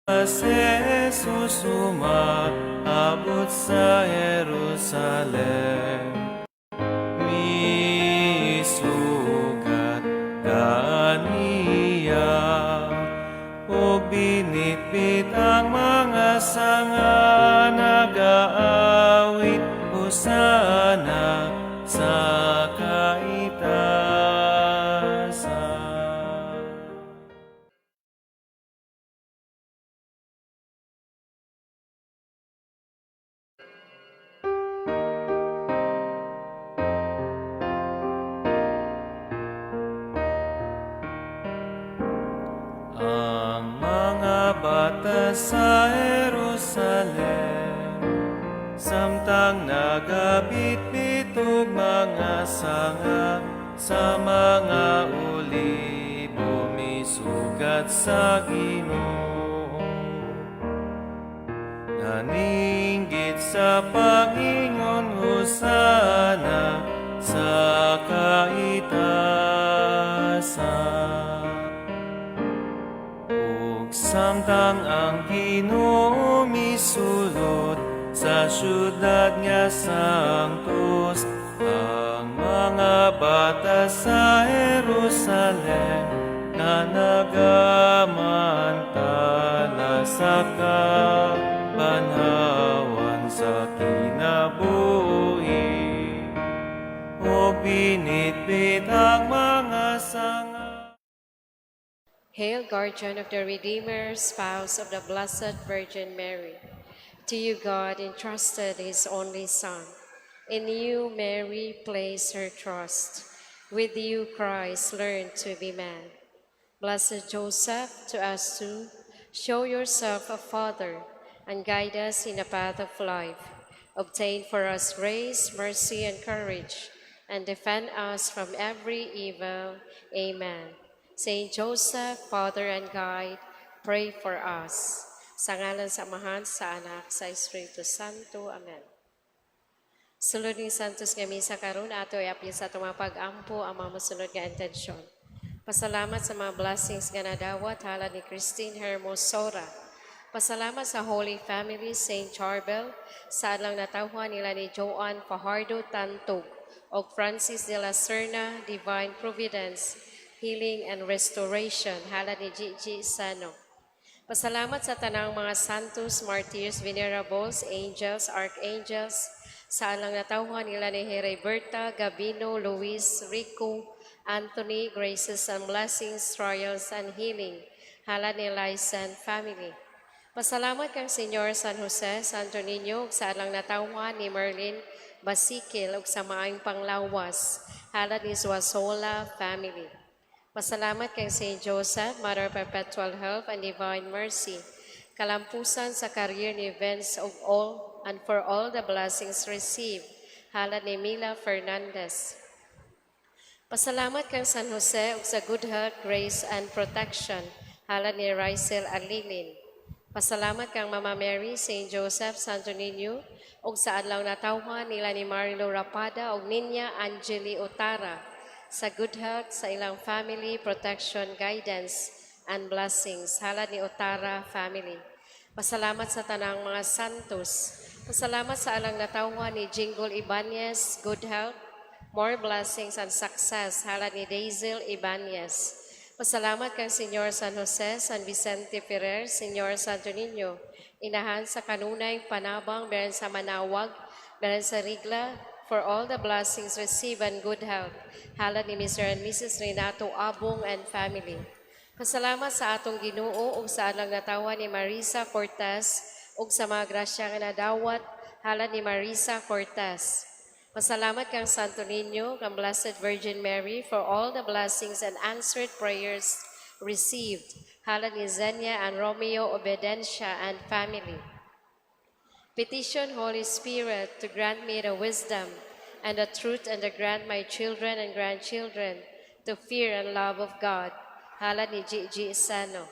Si Jesus umaabot sa Jerusalem, misugat kaniya ug binitbit ang mga sanga, nagaawit, "Hosana sa kaitasan." Ang mga bata sa Jerusalem, samtang nagabitbit og mga sanga sa mga olibo, misugat sa Ginoo. Naninggit sa pag-ingon, "Hosana sa kaitasan." Ug samtang ang Ginoo misulod sa syudad nga Sanctus, ang mga bata sa Jerusalem nga nagamantala sa kabanhawan sa kinabuhi ug binitbit ang mga sanga. Hail, guardian of the Redeemer, spouse of the Blessed Virgin Mary. To you God entrusted his only Son. In you Mary placed her trust. With you Christ learned to be man. Blessed Joseph, to us too, show yourself a father and guide us in the path of life. Obtain for us grace, mercy, and courage, and defend us from every evil. Amen. Saint Joseph, Father and Guide, pray for us. Sa ngalan sa Amahan, sa Anak, sa Espiritu Santo. Amen. Sulod ning Santos nga Misa karon, ato iapil sa atong mga pag-ampo ang mga mosunod nga intensyon. Pasalamat sa mga blessings nga nadawat, halad ni Christine Hermosora. Pasalamat sa Holy Family St. Charbel sa adlang natawhan nila ni Joan Fajardo Tantog ug Francis de la Serna, Divine Providence, Healing and Restoration, halad ni Gigi Sano. Pasalamat sa tanang mga santos, martyrs, venerables, angels, archangels, sa adlang natawhan nila ni Heriberta, Gabino, Luis, Rico, Anthony, graces and blessings, trials and healing, halad ni Lysan family. Pasalamat kang Senyor San Jose, Santo Niño, ug sa adlang natawhan ni Merlin Basikil ug sa maayong panglawas, halad ni Suasola family. Pasalamat kang Saint Joseph, Mother of Perpetual Help and Divine Mercy, kalampusan sa career ni Vince of all and for all the blessings received, halad ni Mila Fernandez. Pasalamat kang San Jose ug sa good health, grace and protection, halad ni Rysel Alilin. Pasalamat kang Mama Mary, Saint Joseph, Santo Niño, ug sa adlaw natawhan nila ni Marilo Rapada ug Ninya Angeli Otara, sa good health sa ilang family, protection, guidance, and blessings, halad ni Otara family. Pasalamat sa tanang mga santos. Pasalamat sa adlang natawhan ni Jingle Ibanez, good health, more blessings and success, halad ni Daisel Ibanez. Pasalamat kang Senyor San Jose, San Vicente Ferrer, Senyor Santo Niño, inahan sa kanunay panabang, meron sa Manaoag, meron sa Rigla, for all the blessings received and good health, halad ni Mr. and Mrs. Renato Abong and family. Pasalamat sa atong Ginoo ug sa adlang natawhan ni Marisa Cortez ug sa mga grasya nga nadawat, halad ni Marisa Cortez. Pasalamat kang Santo Niño, kang Blessed Virgin Mary, for all the blessings and answered prayers received, halad ni Zenia and Romeo Obedencia and family. Petition Holy Spirit to grant me the wisdom and the truth and to grant my children and grandchildren to fear and love of God, halad ni Gigi Sano.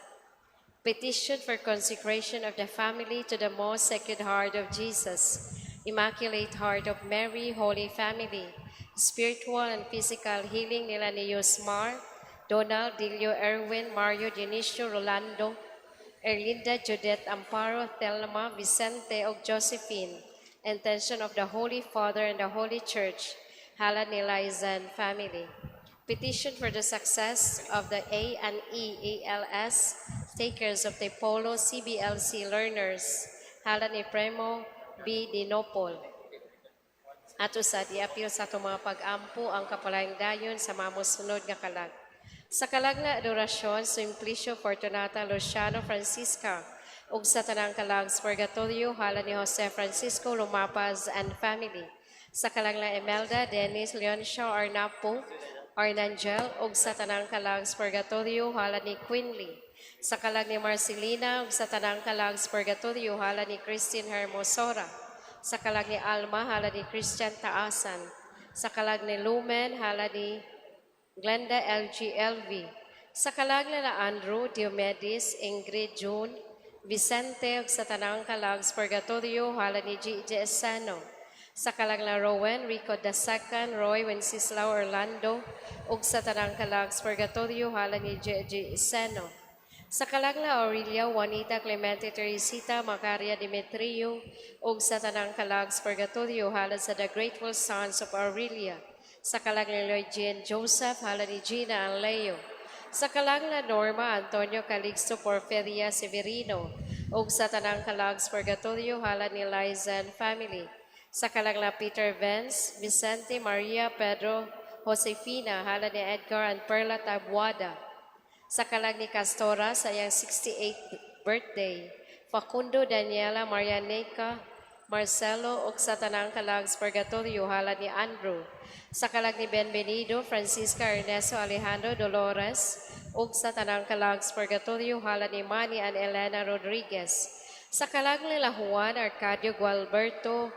Petition for consecration of the family to the Most Sacred Heart of Jesus, Immaculate Heart of Mary, Holy Family, spiritual and physical healing nila ni Yosmar, Donald, Delio, Erwin, Mario, Dionisio, Rolando, Erlinda, Judith, Amparo, Thelma, Vicente, ug Josephine. Intention of the Holy Father and the Holy Church, halad ni Liza and family. Petition for the success of the A and E ALS takers of the Polo CBLC learners, halad ni Premo B. Dinopol. Ato sa giapil sa atong mga pag-ampo ang kapalayang dayon sa mga mosunod nga kalag. Sa kalag nga adorasyon, Simplicio, Fortunata, Luciano, Francisca, ug sa tanang kalag sa Purgatorio, halad ni Jose Francisco Lumapaz and family. Sa kalag nga Imelda, Dennis, Leoncio, Arnapo, Arnangel, ug sa tanang kalag sa Purgatorio, halad ni Quinley. Sa kalag ni Marcelina, ug sa tanang kalag sa Purgatorio, halad ni Christine Hermosora. Sa kalag ni Alma, halad ni Christian Taasan. Sa kalag ni Lumen, halad ni Glenda LGLV. Sa kalag nila Andrew, Diomedes, Ingrid, June, Vicente, ug sa tanang kalag sa Purgatorio, halad ni G.J. Esano. Sa kalag na Rowan, Rico Dasacan, Roy Wenceslao Orlando, ug sa tanang kalag sa Purgatorio, halad ni G.J. Esano. Sa kalag na Aurelia, Juanita, Clemente, Teresita, Macaria, Demetrio, ug sa tanang kalag sa Purgatorio, halad sa The Grateful Sons of Aurelia. Sa kalag ni Lloyd Jean Joseph, halad ni Gina and Leo. Sa kalag na Norma, Antonio Calixto, Porferia Severino, ug sa tanang kalag sa Purgatorio, halad ni Liza and family. Sa kalag na Peter Vance, Vicente, Maria, Pedro, Josefina, halad ni Edgar and Perla Tabuada. Sa kalag ni Castora sa iyang 68th birthday, Facundo, Daniela, Marianeca, Marcelo, ug sa tanang kalag sa Purgatorio, halad ni Andrew. Sa kalag ni Benvenido, Francisca, Ernesto, Alejandro, Dolores, ug sa tanang kalag sa Purgatorio, halad ni Manny and Elena Rodriguez. Sa kalag nila Juan, Arcadio, Gualberto,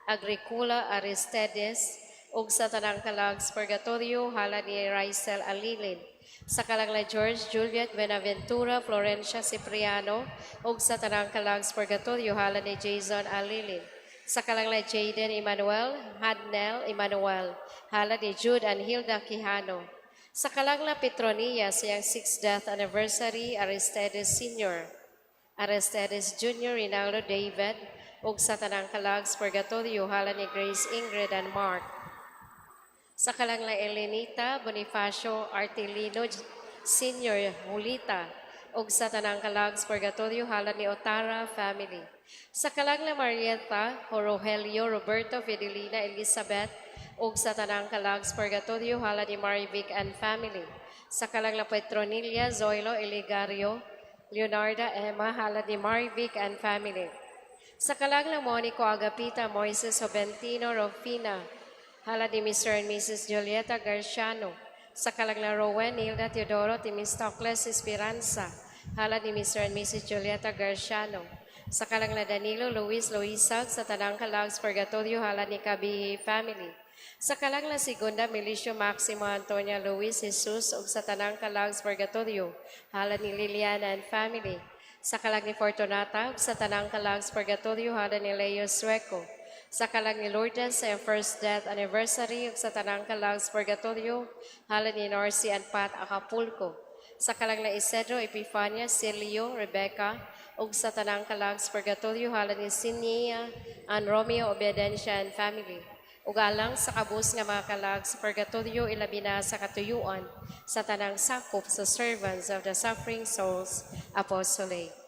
Agricola, Aristides, ug sa tanang kalag sa Purgatorio, halad ni Rysel Alilin. Sa kalag na George, Juliet, Benaventura, Florencia, Cipriano, ug sa tanang kalag sa Purgatorio, halad ni Jason Alilin. Sa kalag na Jaden Emmanuel, Hadnel Emmanuel, halad ni Jude and Hilda Quijano. Sa kalag na Petronia, sa iyang 6th death anniversary, Aristides Sr., Aristides Jr., Rinaldo David, ug sa tanang kalag sa Purgatorio, halad ni Grace, Ingrid, and Mark. Sa kalag na Elenita, Bonifacio, Artilino Sr., Julita, ug sa tanang kalag sa Purgatorio, halad ni Otara family. Sa kalag na Marieta, Rogelio, Roberto, Fidelina, Elizabeth, ug sa tanang kalag sa Purgatorio, halad ni Marivic and family. Sa kalag na Petronilia, Zoilo, Eligario, Leonarda, Emma, halad ni Marivic and family. Sa kalag na Monico, Agapita, Moises, Joventino, Rofina, halad ni Mr. and Mrs. Julieta Garciano. Sa kalag na Rowen, Nilda, Teodoro, Timistocles, Esperanza, halad ni Mr. and Mrs. Julieta Garciano. Sa kalag na Danilo, Luis, Luisag, sa tanang kalag sa Purgatorio, halad ni Kabihi family. Sa kalag na Segunda, Milicio, Maximo, Antonia, Luis, Jesus, ug sa tanang kalag sa Purgatorio, halad ni Liliana and family. Sa kalag ni Fortunata, ug sa tanang kalag sa Purgatorio, halad ni Leo Sueco. Sa kalag ni Lourdes sa iyang first death anniversary, ug sa tanang kalag sa Purgatorio, halad ni Norcy and Pat Acapulco. Sa kalag na Isidro, Epifania, Celio, Rebecca, ug sa tanang kalag sa Purgatorio, halad ni Sinia and Romeo Obedencia and family. Ug alang sa kabus nga mga kalag sa Purgatorio, ilabi na sa katuyuan sa tanang sakop sa Servants of the Suffering Souls Apostolate.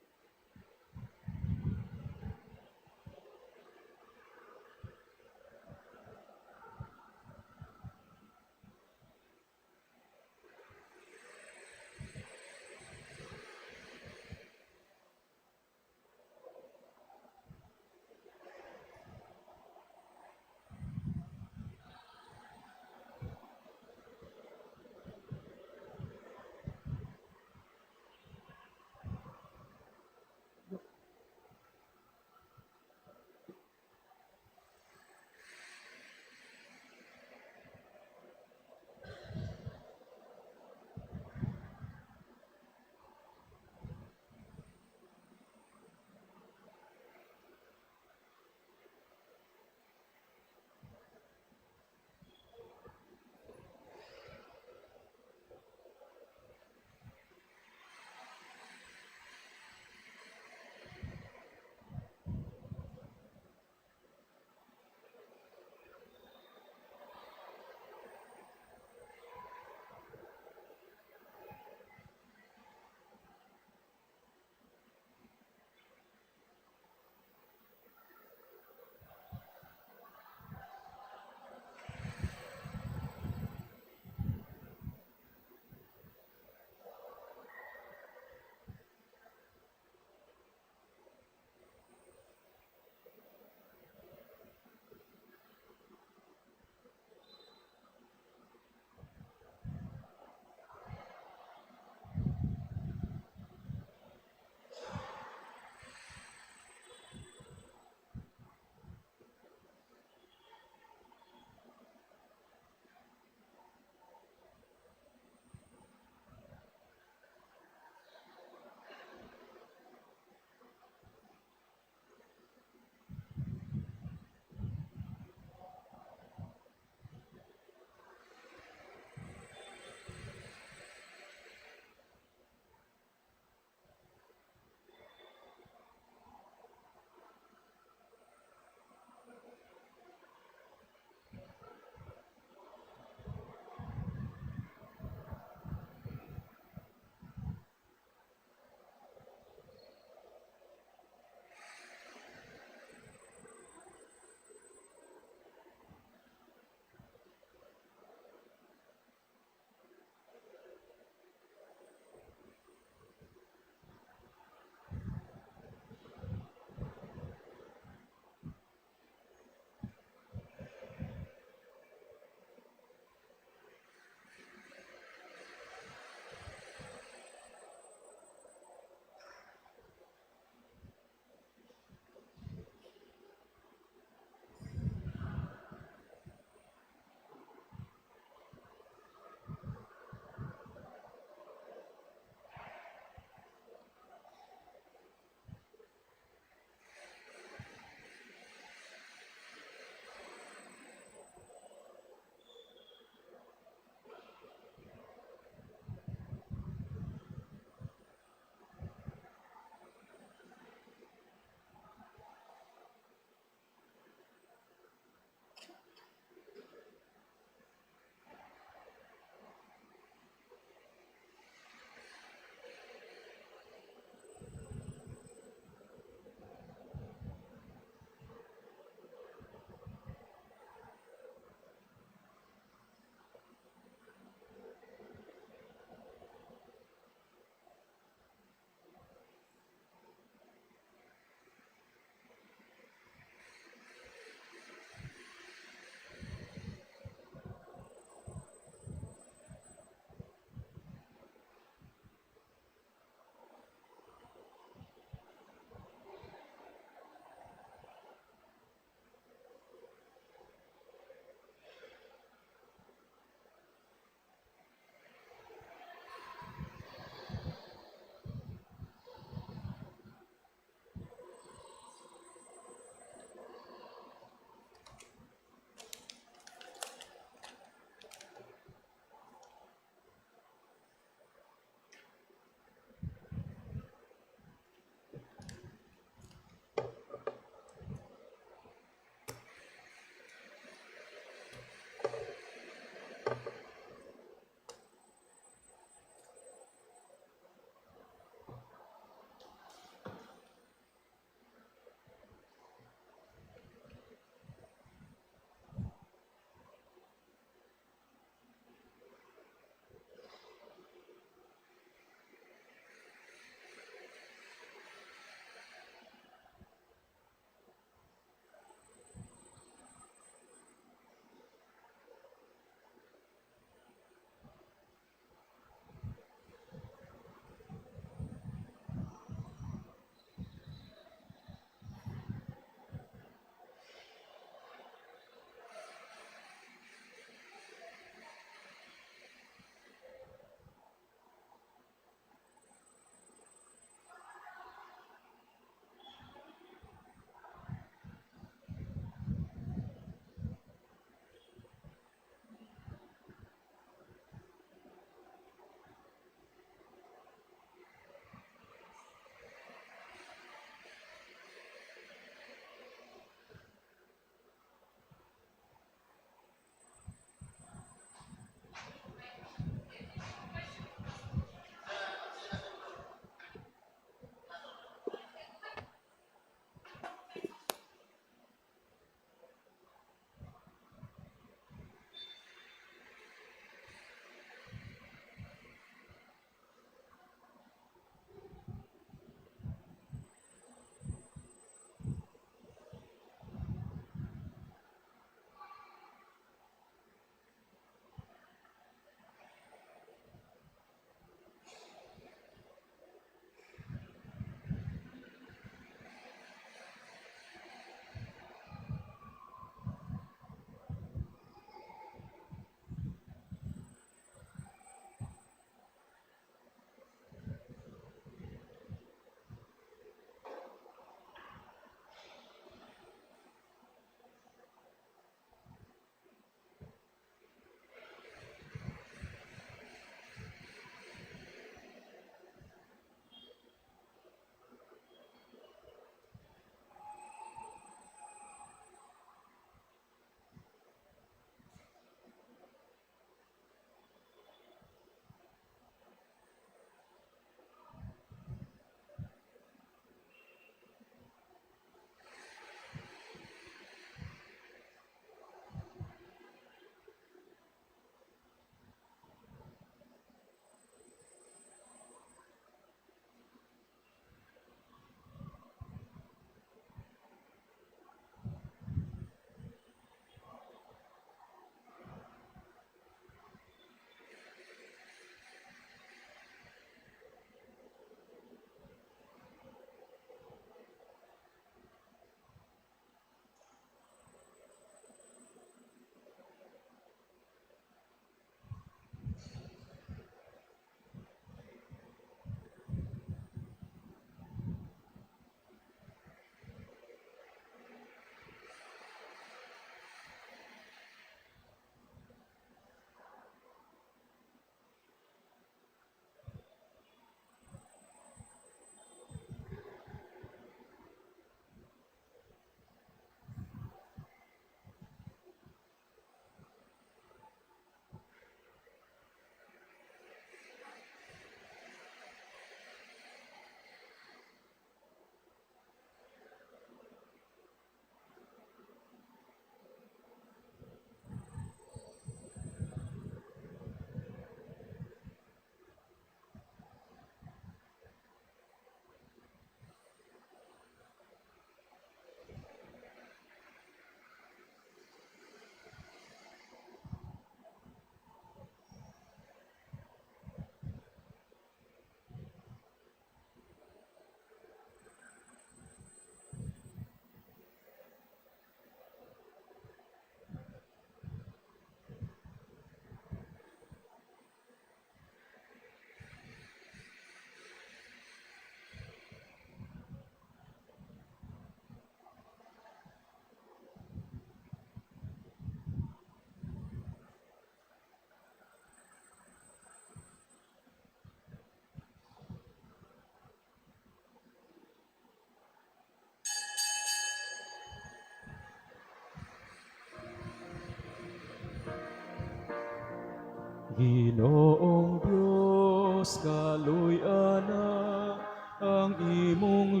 Ginoong Dios, kaluy-ana ang imong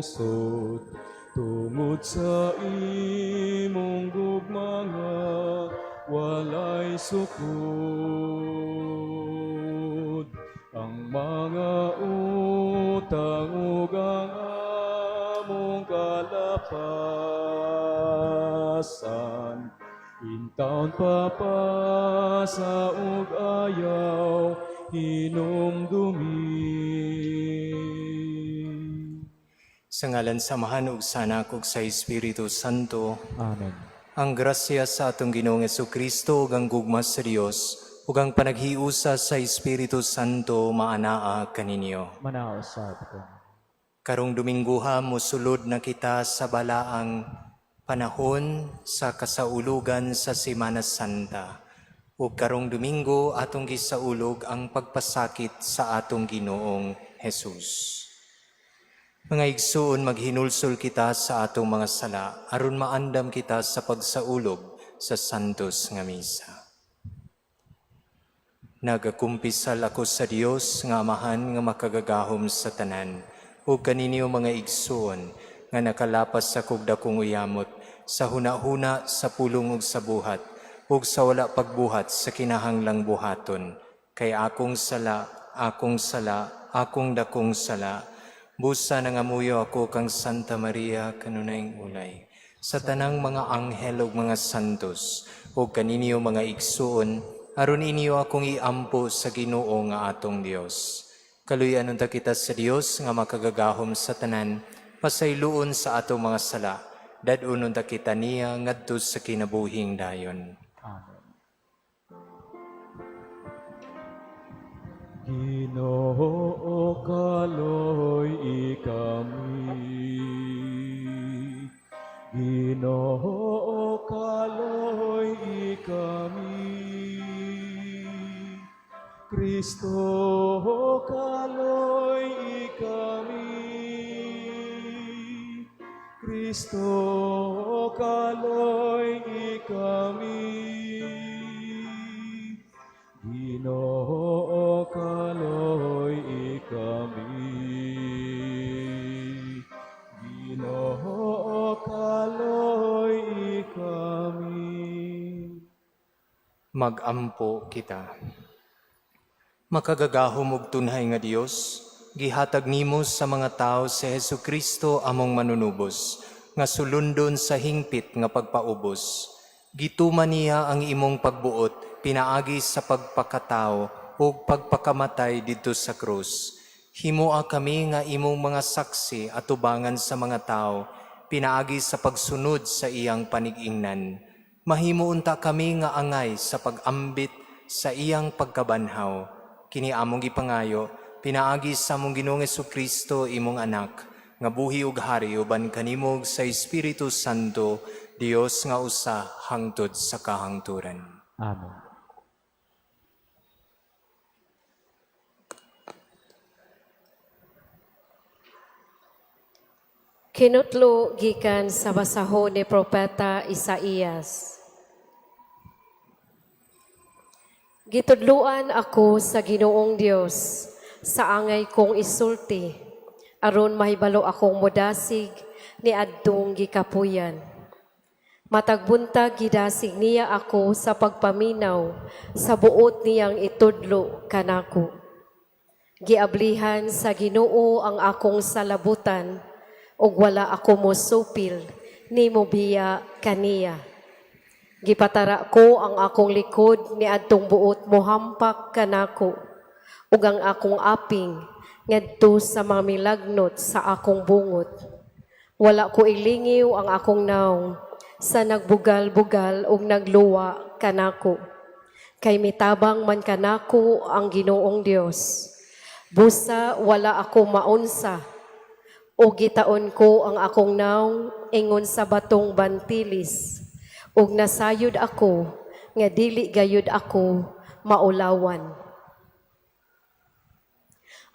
lungsod tungod sa imong gugma nga walay sukod. Ang mga utang ug ang among kalapasan, intawon papasa ug ayaw hinumdumi. Sa ngalan sa Amahan ug sa Anak ug sa Espiritu Santo. Amen. Ang grasya sa atong Ginoong Kristo ug ang gugma sa Dios ug ang panaghiusa sa Espiritu Santo maanaa kaninyo. Manaa usab ko. Karong Domingguha, mosulod na kita sa balaang panahon sa kasaulugan sa Semana Santa. Ug karong Domingo, atong gisaulog ang pagpasakit sa atong Ginoong Jesus. Mga igsuon, maghinulsol kita sa atong mga sala aron maandam kita sa pagsaulog sa Santos nga Misa. Nagakumpisal ako sa Dios nga Amahan nga makagagahom sa tanan, ug kaninyo, mga igsuon, nga nakalapas sa kog dakong uyamot sa hunahuna, sa pulong ug sa buhat, ug sa wala pagbuhat sa kinahanglang buhaton, kay akong sala, akong sala, akong dakong sala. Busa nangamuyo ako kang Santa Maria, kanunayng ulay, sa tanang mga anghel ug mga santos, ug kaninyo, mga igsuon, aron inyo akong iampo sa Ginoo nga atong Dios. Kaluy-an unta kita sa Dios nga makagagahom sa tanan, pasayloon sa atong mga sala, dad-on unta kita niya ngadto sa kinabuhing dayon. Amen. Ginoo, kaluy-i kami. Ginoo, kaluy-i kami. Kristo, kaluy-i kami. Kristo, kaluy-i kami. Ginoo, kaluy-i kami. Ginoo, kaluy-i kami. Magampo kita. Makagagahom ug tunhay nga Dios, gihatag nimo sa mga tao si Hesus Kristo among manunubos, nga sulundon sa hingpit nga pagpaubos. Gituman niya ang imong pagbuot pinaagi sa pagpakatao ug pagpakamatay didto sa krus. Himoa kami nga imong mga saksi atubangan sa mga tao pinaagi sa pagsunod sa iyang panig-ingnan. Mahimo unta kami nga angay sa pag-ambit sa iyang pagkabanhaw. Kini among gipangayo pinaagi sa among Ginoong Kristo, imong anak, nga buhi ug hari uban kanimo ug sa Espiritu Santo, Dios nga usa hangtod sa kahangturan. Amen. Kinutlo gikan sa basahon ni Propeta Isaías. Gitudluan ako sa Ginoong Dios sa angay kong isulti, aron mahibalo akong modasig ni adtong gikapuyan. Matag buntag gidasig niya ako sa pagpaminaw sa buot niyang itudlo kanako. Giablihan sa Ginoo ang akong salabutan ug wala ako mosupil ni mobiya kaniya. Gipatara ko ang akong likod niadtong buot mohampak kanako ug ang akong aping ngadto sa mga milagnot sa akong bungot. Wala ko ilingiw ang akong nawong sa nagbugal-bugal ug nagluwa kanako. Kay mitabang man kanako ang Ginoong Dios. Busa wala ako maunsa o gitaon ko ang akong nawong ingon sa batong bantilis ug nasayod ako nga dili gayud ako maulawan.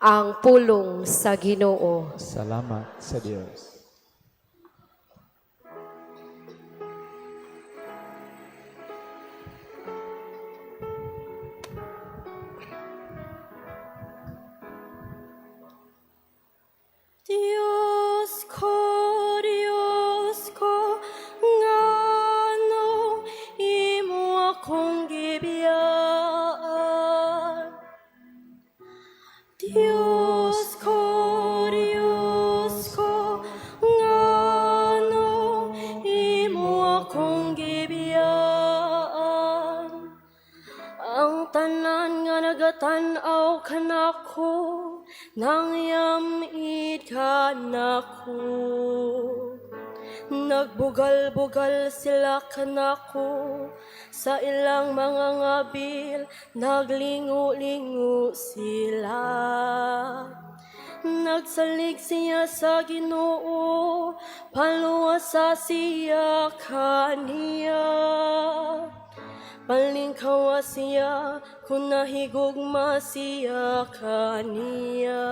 Ang pulong sa Ginoo. Salamat sa Dios. Nagtan-aw kanako, nangyamit kanako. Nagbugal-bugal sila kanako sa ilang mga ngabil, naglingo-lingo sila. Nagsalig siya sa Ginoo, paluwasa siya kaniya. Palingkawa siya kung nahigugma siya kaniya.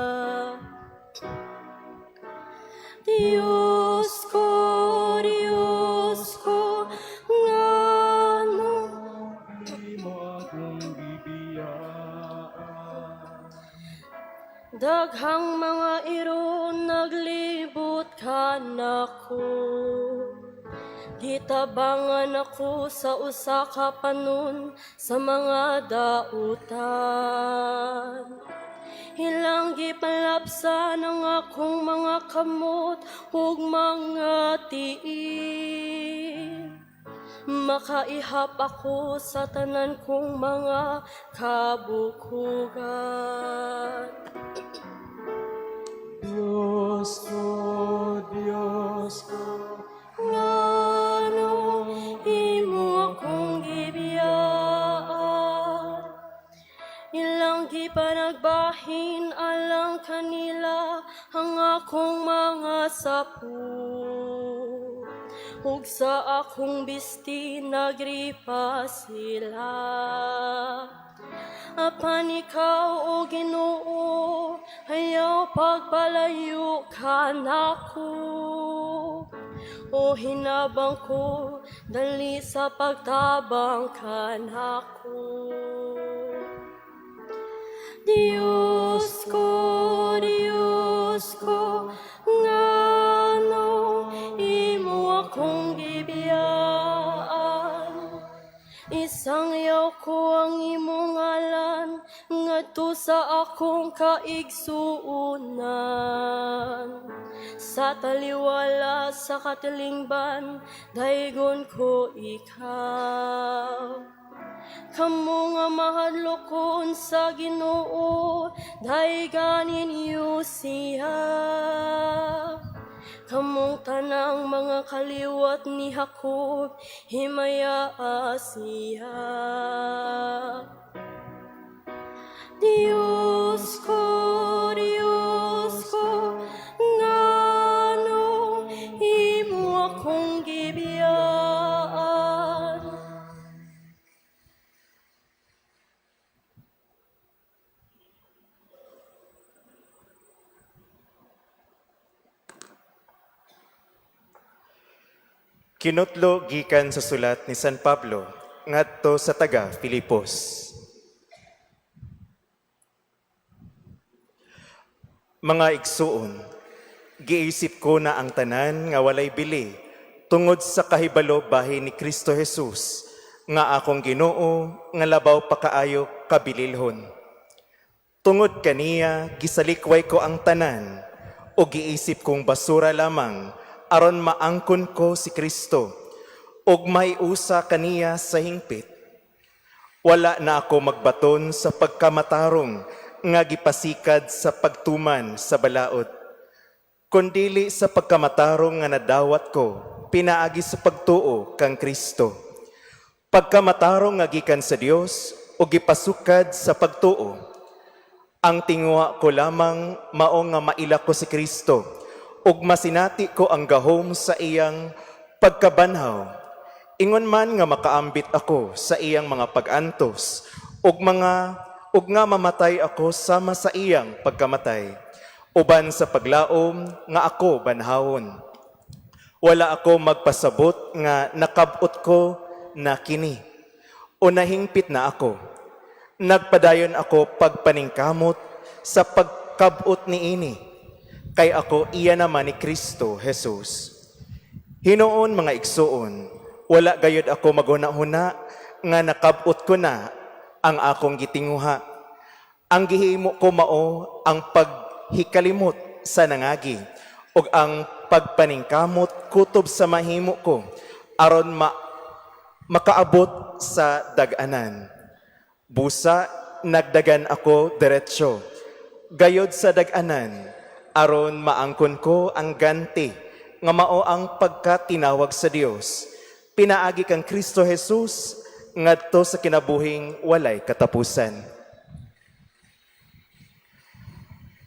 Diyos ko, ngano Imo akong gibiyaan. Daghang mga iro naglibot kanako. Gitabangan ako sa usa ka panon sa mga dautan. Ilang gipalapsan ang akong mga kamot ug mga tiil. Makaihap ako sa tanan kong mga kabukugan. Diyos ko, Ngano imo akong gibiyaan? Ilang gipanagbahin alang kanila ang akong mga sapo. Ug sa akong bisti nagripa sila. Apan ikaw, O Ginoo, ayaw pagpalayo kanako. O hinabang ko, dali sa pagtabang kanako. Diyos ko, ngano imo akong gibiyaan? Isangyaw ko ang imong ngalan ngadto sa akong kaigsuonan. Sa taliwala sa katilingban, daygon ko ikaw. Kamo nga mahadlokon sa Ginoo, dayga ninyo siya. Kamong tanang mga kaliwat ni Jacob, himayaa siya. Diyos ko, ngano imo akong gibiyaan? Kinutlo gikan sa sulat ni San Pablo ngadto sa taga Filipos. Mga igsuon, giisip ko na ang tanan nga walay bili tungod sa kahibalo bahin ni Kristo Jesus nga akong Ginoo nga labaw pa kaayo kabililhon. Tungod kaniya gisalikway ko ang tanan o giisip kong basura lamang aron maangkon ko si Kristo ug maiusa kaniya sa hingpit. Wala na ako magbaton sa pagkamatarong nga gipasikad sa pagtuman sa balaod, kundili sa pagkamatarong nga nadawat ko pinaagi sa pagtuo kang Kristo. Pagkamatarong nga gikan sa Dios o gipasukad sa pagtuo. Ang tinguha ko lamang mao nga maila ko si Kristo ug masinati ko ang gahom sa iyang pagkabanhaw. Ingon man nga makaambit ako sa iyang mga pag-antos ug nga mamatay ako sama sa iyang pagkamatay, uban sa paglaom nga ako banhawon. Wala ako magpasabot nga nakabot ko na kini o nahingpit na ako. Nagpadayon ako pagpaningkamot sa pagkabot niini, kay ako iya naman ni Kristo Jesus. Hinuon, mga igsuon, wala gayud ako maghuna-huna nga nakabot ko na ang akong gitinguha. Ang gihimo ko mao ang paghikalimot sa nangagi ug ang pagpaningkamot kutob sa mahimo ko aron makaabot sa dag-anan. Busa nagdagan ako diretso. Gayod sa dag-anan, aron maangkon ko ang ganti nga mao ang pagkatinawag sa Dios. Pinaagi kang Kristo Jesus ngadto sa kinabuhing walay katapusan.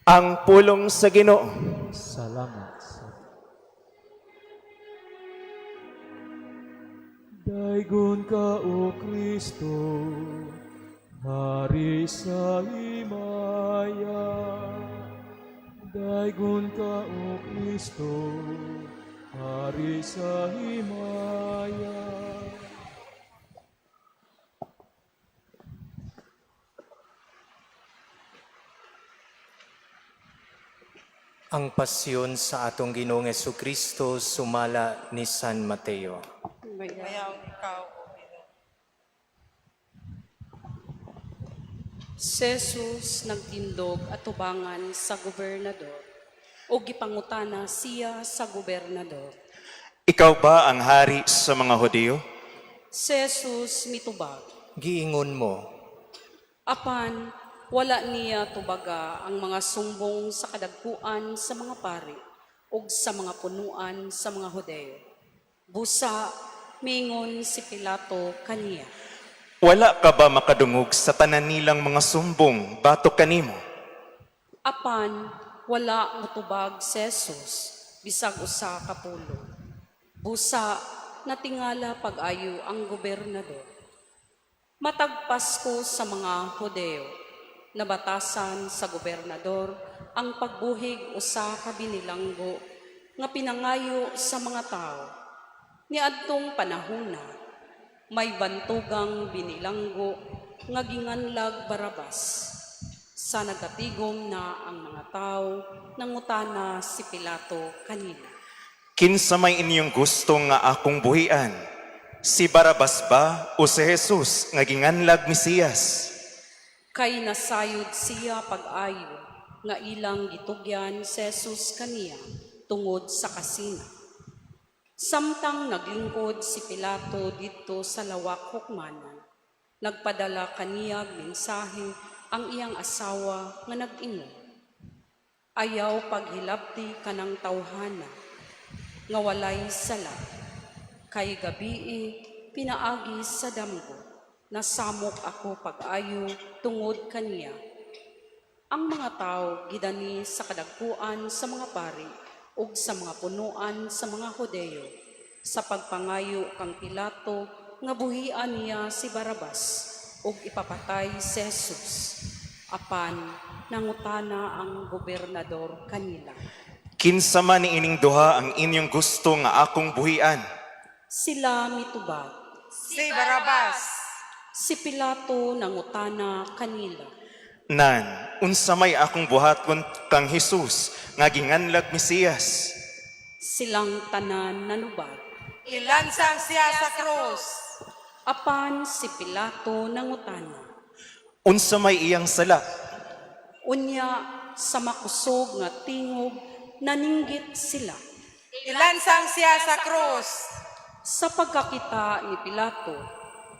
Ang pulong sa Ginoo. Salamat sa Daygon ka, O Kristo, Hari sa himaya. Daygon ka, O Kristo, Hari sa himaya. Ang pasyon sa atong Ginoong Kristo sumala ni San Mateo. Mayaw ikaw, O Ginoo. Si Jesus nagtindog atubangan sa gobernador o gipangutana siya sa gobernador. Ikaw ba ang hari sa mga Hudiyo? Si Jesus mitubag, Giingon mo, apan wala niya tubaga ang mga sumbong sa kadagkuan sa mga pari ug sa mga punuan sa mga Hudeo. Busa mingon si Pilato kaniya. Wala ka ba makadungog sa tanan nilang mga sumbong batok kanimo? Apan wala motubag si Jesus bisag usa ka pulo. Busa natingala pag-ayo ang gobernador. Matag Pasko sa mga Hudeo, nabatasan sa gobernador ang pagbuhig usa ka binilanggo nga pinangayo sa mga tao. Niadtong panahona, may bantugang binilanggo nga ginganlag Barabas. Sa nagatigom na ang mga tao, nangutana si Pilato kanila. Kinsa may inyong gusto nga akong buhian? Si Barabas ba o si Jesus nga ginganlag Mesiyas? Kay nasayod siya pag-ayo nga ilang gitugyan si Jesus kaniya tungod sa kasina. Samtang naglingkod si Pilato didto sa lawak hukmanan, nagpadala kaniyag mensahe ang iyang asawa nga nag-ingon. Ayaw paghilabti kanang tawhana nga walay sala. Kay gabii pinaagi sa damgo, nasamok ako pag-ayo tungod kaniya. Ang mga tao gidani sa kadagkuan sa mga pari ug sa mga punuan sa mga Hudeo sa pagpangayo kang Pilato nga buhian niya si Barabas ug ipapatay si Jesus. Apan nangutana ang gobernador kanila. Kinsa man ni ining duha ang inyong gusto nga akong buhian? Sila mitubag. Si Barabas. Si Pilato nangutana kanila. Nan, unsa may akong buhaton kang Jesus nga ginganlag Mesiyas? Silang tanan nanubag. Ilansang siya sa krus. Apan si Pilato nangutana. Unsa may iyang sala? Unya sa makusog nga tingog naninggit sila. Ilansang siya sa krus. Sa pagkakita ni Pilato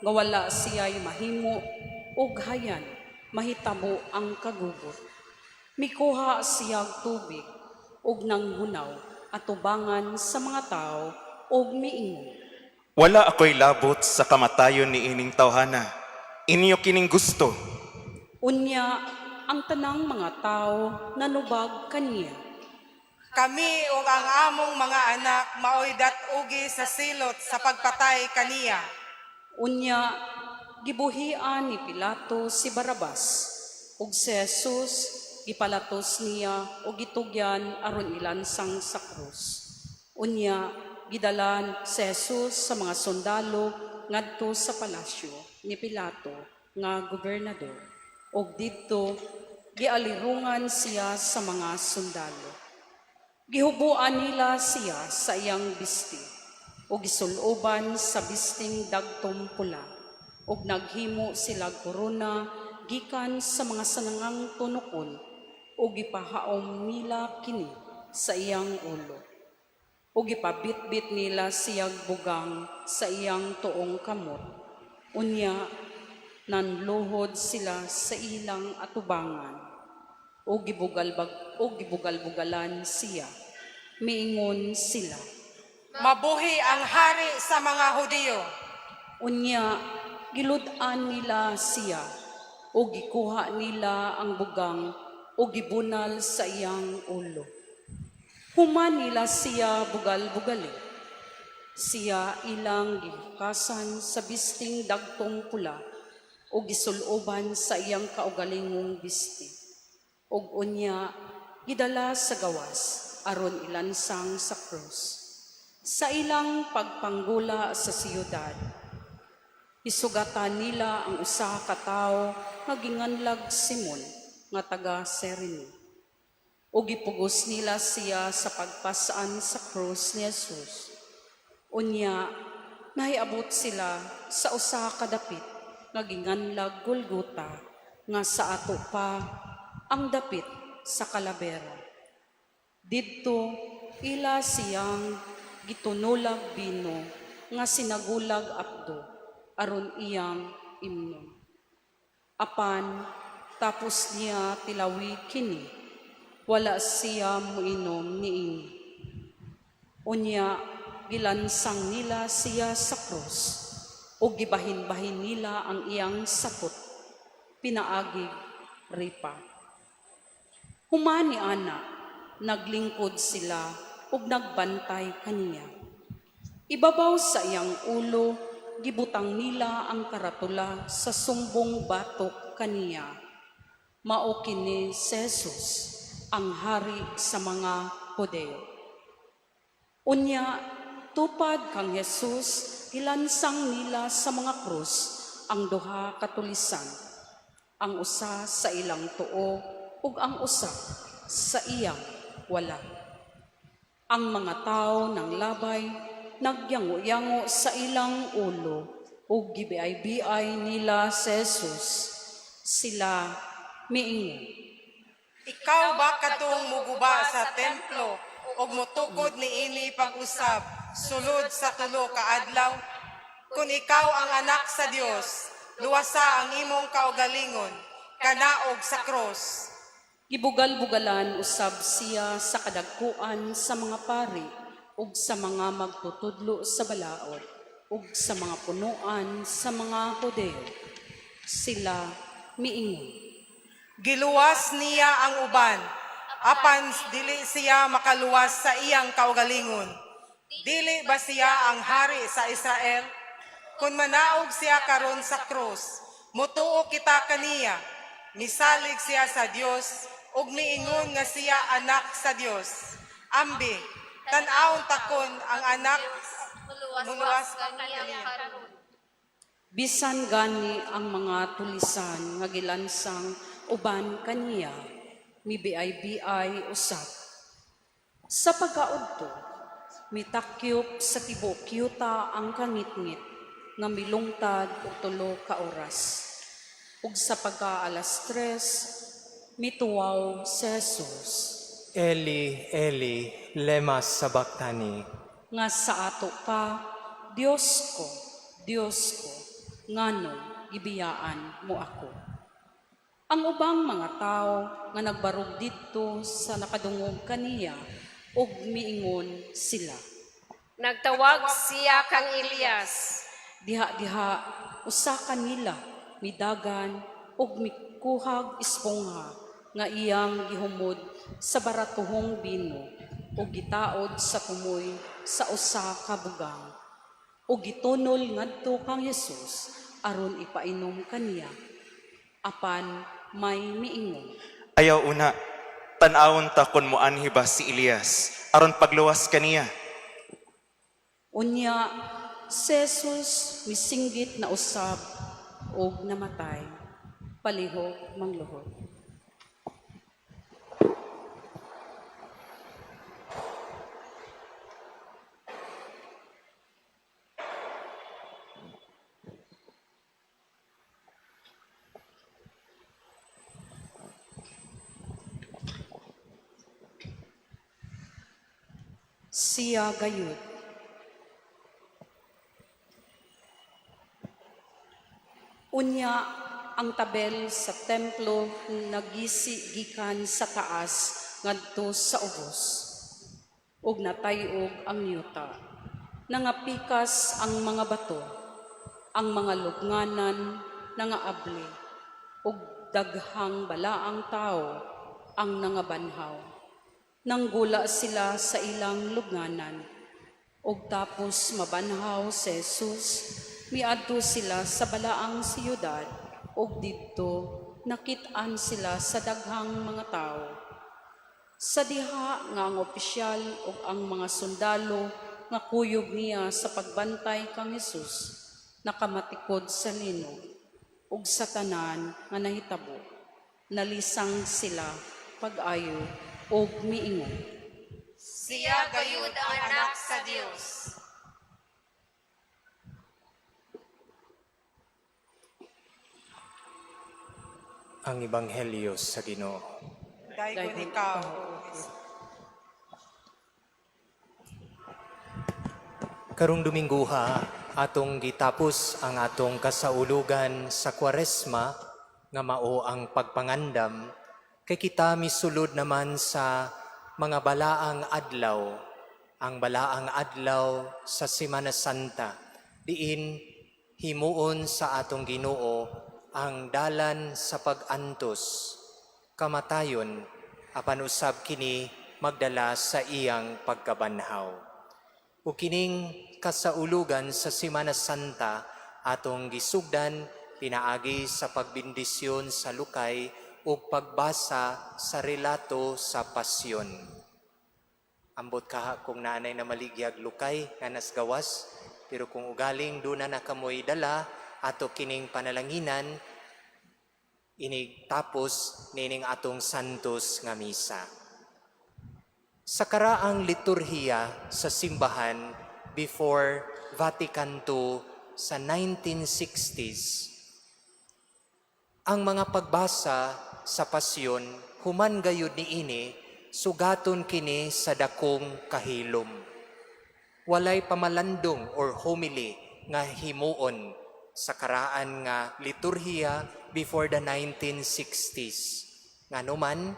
nga wala siya'y mahimo ug hayan mahitabo ang kagubot. Mikuha siyag tubig ug nanghunaw atubangan sa mga tao ug miingon. Wala ako'y labot sa kamatayon ni ining tawhana. Inyo kining gusto. Unya ang tanang mga tao nanubag kaniya. Kami ug ang among mga anak maoy dat-ugi sa silot sa pagpatay kaniya. Unya gibuhian ni Pilato si Barabas ug si Jesus gipalatos niya ug gitugyan aron ilansang sa krus. Unya gidalan si Jesus sa mga sundalo ngadto sa palasyo ni Pilato nga gobernador ug didto gialirungan siya sa mga sundalo. Gihubuan nila siya sa iyang bisti ug gisuloban sa bisting dagtom pula ug naghimo sila korona gikan sa mga sanangang tunukon ug gipahaom nila kini sa iyang ulo ug gipabitbit nila siyag bugang sa iyang tuong kamot. Unya, Nanluhod sila sa ilang atubangan o gibugal-bugalan siya. Miingon sila, "Mabuhi ang hari sa mga Hudiyo!" Unya, gilud-an nila siya o gikuha nila ang bugang o gibunal sa iyang ulo. Human nila siya bugal-bugali. Siya ilang gihukasan sa bisting dagtong pula o gisuloban sa iyang kaugalingong bisti. Og unya gidala sa gawas aron ilansang sa krus. Sa ilang pagpanggula sa siyudad, isugatan nila ang usa ka tawo nga ginganlag Simon nga taga Cirene. O gipugos nila siya sa pagpasan sa krus ni Jesus. Unya, nahiabot sila sa usa ka dapit nga ginganlag Golgota, nga sa ato pa ang dapit sa Kalabera. Didto ila siyang gitunolag bino nga sinagulag apdo aron iyang imnon. Apan tapos niya tilawi kini, wala siya muinom niini. Unya gilansang nila siya sa krus o gibahin-bahin nila ang iyang sapot pinaagig ripa. Human ni ana, naglingkod sila ug nagbantay kaniya. Ibabaw sa iyang ulo, gibutang nila ang karatula sa sumbong batok kaniya. "Mao kini si Jesus, ang hari sa mga Hudeo." Unya, tupad kang Jesus, gilansang nila sa mga krus ang duha ka tulisan, ang usa sa ilang tuo ug ang usa sa iyang wala. Ang mga tao ng labay nagyango-yango sa ilang ulo ug gibiay-biay nila si Jesus. Sila miingon, "Ikaw ba katong muguba sa templo ug mutukod niini pag-usab sulod sa 3 ka adlaw? Kun ikaw ang anak sa Dios, luwasa ang imong kaugalingon, kanaog sa krus." Gibugal-bugalan usab siya sa kadagkuan sa mga pari ug sa mga magtutudlo sa balaod ug sa mga punuan sa mga Hudeo. Sila miingon, "Giluwas niya ang uban, apan dili siya makaluwas sa iyang kaugalingon. Dili ba siya ang hari sa Israel? Kung manaog siya karon sa krus, mutuo kita kaniya. Misalig siya sa Dios ug miingon nga siya anak sa Dios. Ambi, tan-awon takon ang anak muluwas kaniya." Bisan gani ang mga tulisan nga gilansang uban kaniya, mibiay-biay usab. Sa pagkaudto, mitakyop sa tibuok yuta ang kangitngit nga milungtad og 3 ka oras. Ug sa pagka 3:00, mituwaw si Jesus. "Eli, Eli, lema sabachthani?" Nga sa ato pa, "Dios ko, Dios ko, nganong gibiyaan mo ako?" Ang ubang mga tao nga nagbarog didto sa nakadungog kaniya ug miingon sila, "Nagtawag siya kang Elias." Diha-diha usa kanila midagan ug mikuhag espongha nga iyang gihumod sa baratuhong bino ug gitaod sa tumoy sa usa ka bugang ug gitunol ngadto kang Jesus aron ipainom kaniya. Apan may miingon, "Ayaw una, tan-awon ta kon moanhi ba si Elias aron pagluwas kaniya." Unya, si Jesus misinggit na usab ug namatay. Palihog mangluhod. Siya gayud. Unya ang tabel sa templo nagisi gikan sa taas ngadto sa ubos ug natay-og ang yuta. Nangapikas ang mga bato, ang mga lubnganan nangaabli, ug daghang balaang tawo ang nangabanhaw. Nanggula sila sa ilang lubnganan. Ug tapos mabanhaw si Jesus, miadto sila sa balaang siyudad ug didto nakit-an sila sa daghang mga tawo. Sa diha nga ang opisyal ug ang mga sundalo nga kuyog niya sa pagbantay kang Jesus nakamatikod sa linog ug sa tanan nga nahitabo. Nalisang sila pag-ayo ug miingon: Siya gayud ang Anak sa Dios. Ang Ebanghelyo sa Ginoo. Daygon ikaw, O Kristo. Karong Domingguha, atong gitapos ang atong kasaulugan sa Kwaresma nga mao ang pagpangandam, kay kita misulod naman sa mga balaang adlaw, ang balaang adlaw sa Semana Santa, diin himuon sa atong Ginoo ang dalan sa pag-antos, kamatayon, apan usab kini magdala sa iyang pagkabanhaw. Ug kining kasaulugan sa Semana Santa atong gisugdan pinaagi sa pagbendisyon sa lukay ug pagbasa sa relato sa pasyon. Ambot kaha kung naanay na maligyag lukay nga nasgawas, pero kung ugaling duna na kamoy dala ato kining panalanginan inig tapos nining atong santos nga misa. Sa karaang liturhiya sa simbahan before Vatican II sa 1960s, ang mga pagbasa sa pasyon human gayud niini, sugaton kini sa dakong kahilom. Walay pamalandong or homily nga himuon sa karaan nga liturhiya before the 1960s. Ngano man,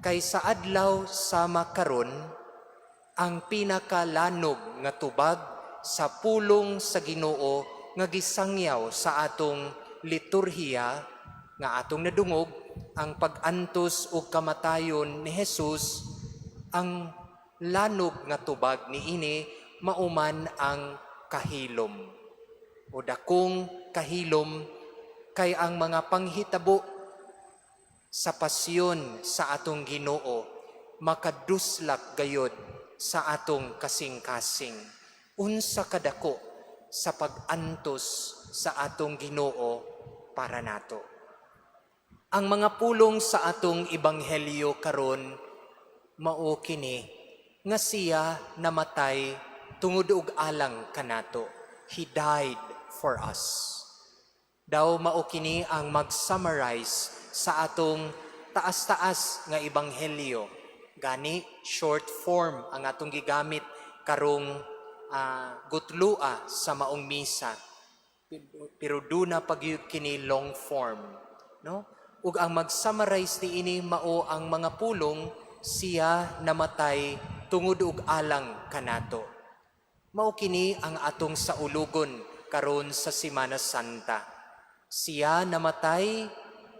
kay sa adlaw sama karon, ang pinakalanog nga tubag sa pulong sa Ginoo nga gisangyaw sa atong liturhiya nga atong nadungog, ang pag-antos ug kamatayon ni Jesus, ang lanog nga tubag niini mauman ang kahilom o dakong kahilom, kay ang mga panghitabo sa pasyon sa atong Ginoo makaduslak gayod sa atong kasing-kasing. Unsa kadako sa pag-antos sa atong Ginoo para nato. Ang mga pulong sa atong ebanghelyo karon mao kini nga siya namatay tungod og alang kanato. He died for us. Daw mao kini ang mag-summarize sa atong taas-taas nga ebanghelyo. Gani short form ang atong gigamit karong gutlua sa maong misa. Pero duna pagyud kini long form, no? Ug ang mag-summarize niini mao ang mga pulong siya namatay tungod og alang kanato. Mao kini ang atong saulugon karon sa Semana Santa. Siya namatay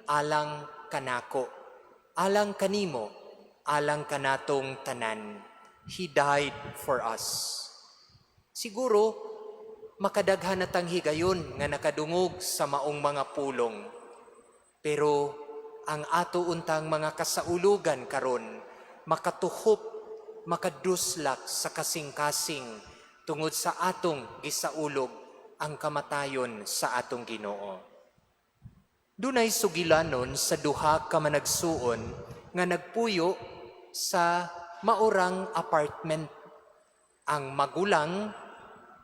alang kanako, alang kanimo, alang kanatong tanan. He died for us. Siguro, makadaghan na tang higayon nga nakadungog sa maong mga pulong. Pero ang ato untang mga kasaulugan karon makatuhop, makaduslak sa kasing-kasing tungod sa atong gisaulog ang kamatayon sa atong Ginoo. Dunay sugilanon sa duha ka managsuon nga nagpuyo sa maurang apartment. Ang magulang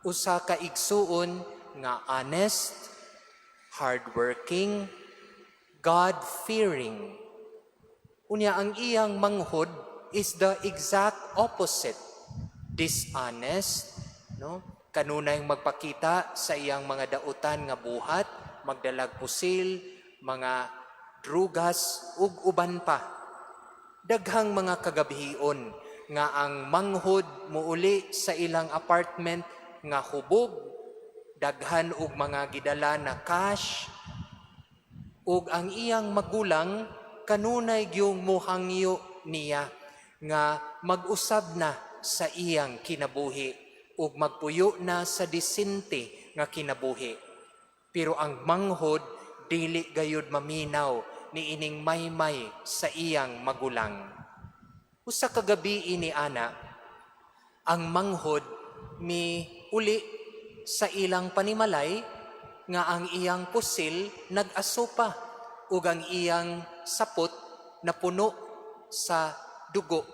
usa ka igsuon nga honest, hardworking, God-fearing. Unya ang iyang manghod is the exact opposite. Dishonest, no? Kanunay magpakita sa iyang mga dautan nga buhat. magdalag pusil, mga drugas ug uban pa. Daghang mga kagabhion nga ang manghod muuli sa ilang apartment nga hubog, daghan og mga gidala na cash, ug ang iyang magulang kanunay gyung muhangyo niya nga mag-usab na sa iyang kinabuhi ug magpuyo na sa disente nga kinabuhi. Pero ang manghod dili gayud maminaw ni ining maymay sa iyang magulang. Usa ka gabi ini ana, ang manghod mi uli sa ilang panimalay nga ang iyang pusil nag-asopa ug ang iyang sapot napuno sa dugo.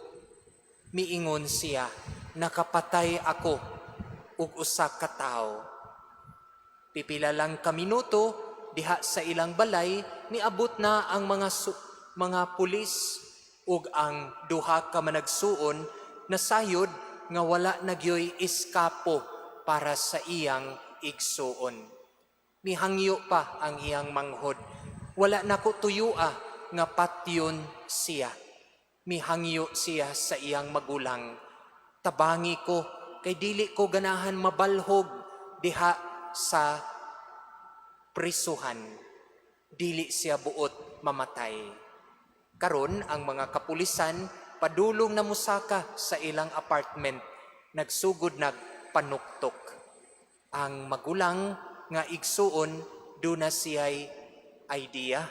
Miingon siya, "Nakapatay ako og usa ka tawo." Pipila lang ka minuto diha sa ilang balay, niabot na ang mga pulis ug ang duha ka managsuon nasayod nga wala na gyoy eskapo para sa iyang igsuon. Mihangyo pa ang iyang manghod, "Wala nako tuyua nga patyon siya." Mihangyo siya sa iyang magulang, "Tabangi ko kay dili ko ganahan mabalhog diha sa prisuhan." Dili siya buot mamatay. Karon ang mga kapulisan padulong na musaka sa ilang apartment, nagsugod nagpanuktok. Ang magulang nga igsuon duna siya'y idea.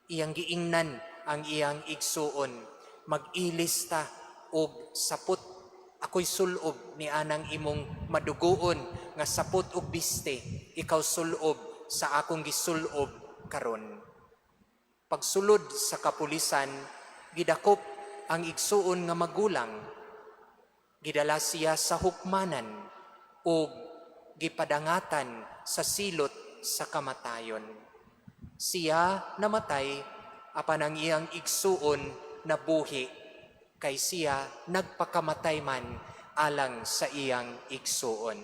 Iyang giingnan ang iyang igsuon, "Mag-ilis ta og sapot. Ako'y sulob ni anang imong madugoon nga sapot og biste. Ikaw sulob sa akong gisulob karon." Pagsulod sa kapulisan, gidakop ang igsuon nga magulang. Gidala siya sa hukmanan ug gipadangatan sa silot sa kamatayon. Siya namatay, apan ang iyang igsuon nabuhi kay siya nagpakamatay man alang sa iyang igsuon.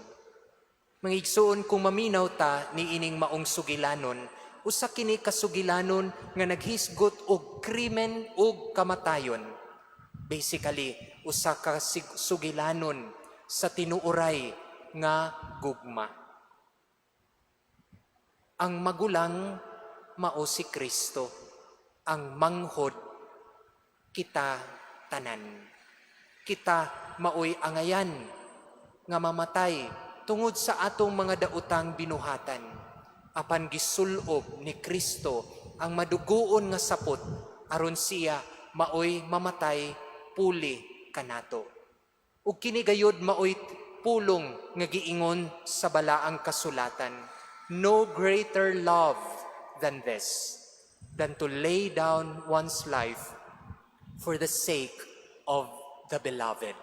Mga igsuon, kung maminaw ta ni ining maong sugilanon, usa kini kasugilanon nga naghisgot og krimen ug kamatayon. Basically, usa ka sugilanon sa tinuoray nga gugma. Ang magulang mao si Kristo, ang manghod kita tanan. Kita maoy angayan nga mamatay tungod sa atong mga daotang binuhatan. Apan gisulob ni Kristo ang madugoon nga sapot aron siya maoy mamatay puli kanato. Ug kini gayod maoy pulong nga giingon sa balaang kasulatan. "No greater love than this, than to lay down one's life for the sake of the beloved."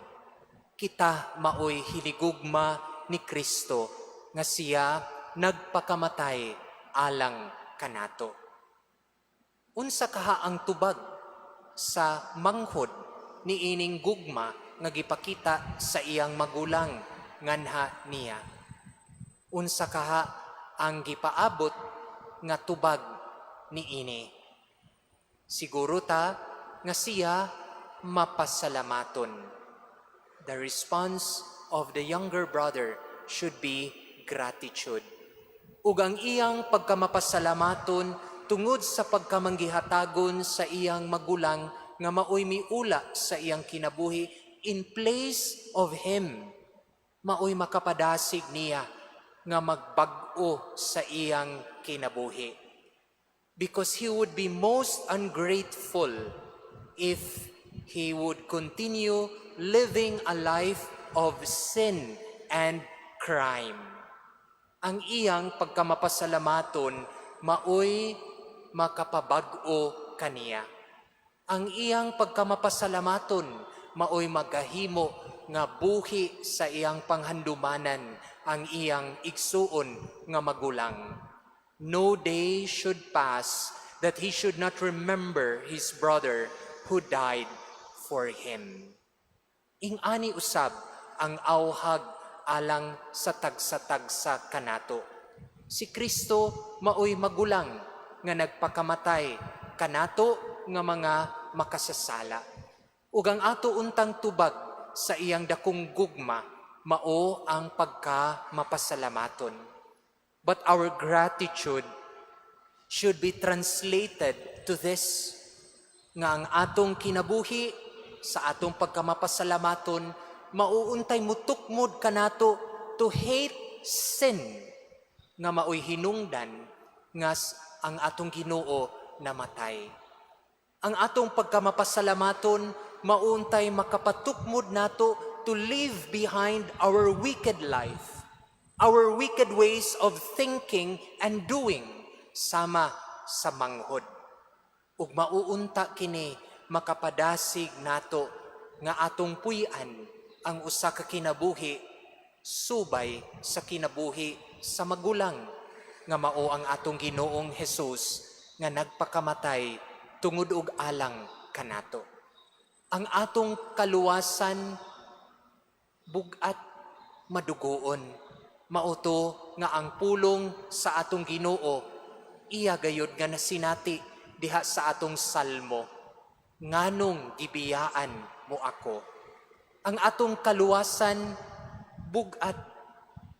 Kita maoy hinigugma ni Kristo nga siya nagpakamatay alang kanato. Unsa kaha ang tubag sa manghod ni ining gugma nga gipakita sa iyang magulang nganha niya? Unsa kaha ang gipaabot nga tubag ni ini? Siguro ta nga siya mapasalamaton. The response of the younger brother should be gratitude. Ug ang iyang pagkamapasalamaton tungod sa pagkamanggihatagon sa iyang magulang nga maoy miula sa iyang kinabuhi in place of him, maoy makapadasig niya nga magbag-o sa iyang kinabuhi. Because he would be most ungrateful if he would continue living a life of sin and crime. Ang iyang pagkamapasalamaton maoy makapabag-o kaniya. Ang iyang pagkamapasalamaton maoy magahimo nga buhi sa iyang panghandumanan ang iyang igsuon nga magulang. No day should pass that he should not remember his brother who died for him. Ing-ani usab ang awhag alang sa tagsa-tagsa kanato. Si Kristo maoy magulang nga nagpakamatay kanato nga mga makasasala. Ug ang ato untang tubag sa iyang dakong gugma mao ang pagka mapasalamaton. But our gratitude should be translated to this, nga ang atong kinabuhi sa atong pagkamapasalamaton mauuntay mutukmod kanato to hate sin, nga maoy hinungdan nga ang atong Ginoo namatay. Ang atong pagkamapasalamaton mauntay makapatukmod nato to leave behind our wicked life, our wicked ways of thinking and doing sama sa manghod. Ug mauunta kini makapadasig nato nga atong puy-an ang usa ka kinabuhi subay sa kinabuhi sa magulang nga mao ang atong Ginoong Hesus nga nagpakamatay tungod og alang kanato. Ang atong kaluwasan bug-at, madugoon. Mao to nga ang pulong sa atong Ginoo iya gayod nga nasinati diha sa atong salmo, "Nganong gibiyaan mo ako?" Ang atong kaluwasan bug-at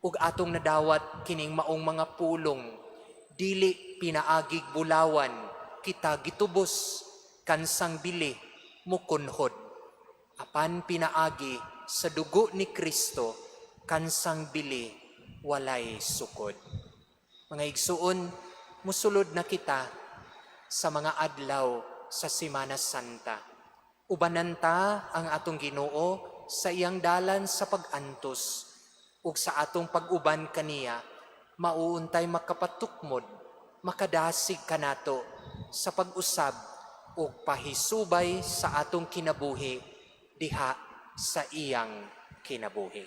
ug atong nadawat kining maong mga pulong, "Dili pinaagig bulawan kita gitubos, kansang bili mukunhod, apan pinaagi sa dugo ni Kristo, kansang bili walay sukod." Mga igsuon, musulod na kita sa mga adlaw sa Semana Santa. Ubanan ta ang atong Ginoo sa iyang dalan sa pag-antos, ug sa atong pag-uban kaniya mauuntay makapatukmod, makadasig kanato sa pag-usab ug pahisubay sa atong kinabuhi diha sa iyang kinabuhi.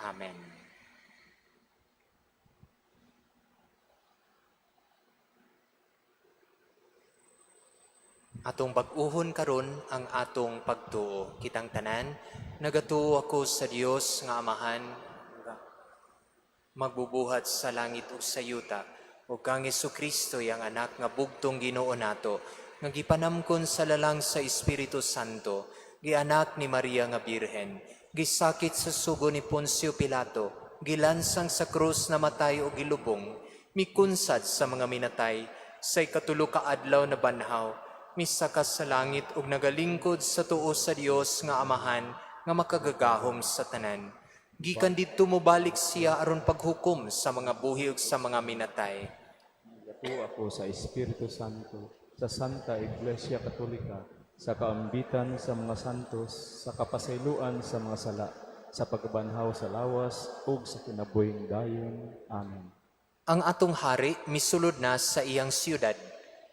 Amen. Atong bag-uhon karon ang atong pagtuo. Kitang tanan, nagatuo ako sa Dios nga Amahan, magbubuhat sa langit ug sa yuta, ug kang Kristo, iyang anak nga bugtong Ginoo nato, nga gipanamkon sa lalang sa Espiritu Santo, gianak ni Maria nga Birhen, gisakit sa sugo ni Poncio Pilato, gilansang sa krus, namatay ug gilubong, mikunsad sa mga minatay, sa ikatulo ka adlaw nabanhaw, misaka sa langit ug nagalingkod sa tuo sa Dios nga Amahan nga makagagahom sa tanan. Gikan didto mobalik siya aron paghukom sa mga buhi ug sa mga minatay. Nagatuo ako sa Espiritu Santo, sa Santa Iglesia Katolika, sa kaambitan sa mga santos, sa kapasayloan sa mga sala, sa pagbanhaw sa lawas, ug sa kinabuhing dayon. Amen. Ang atong hari misulod na sa iyang siyudad.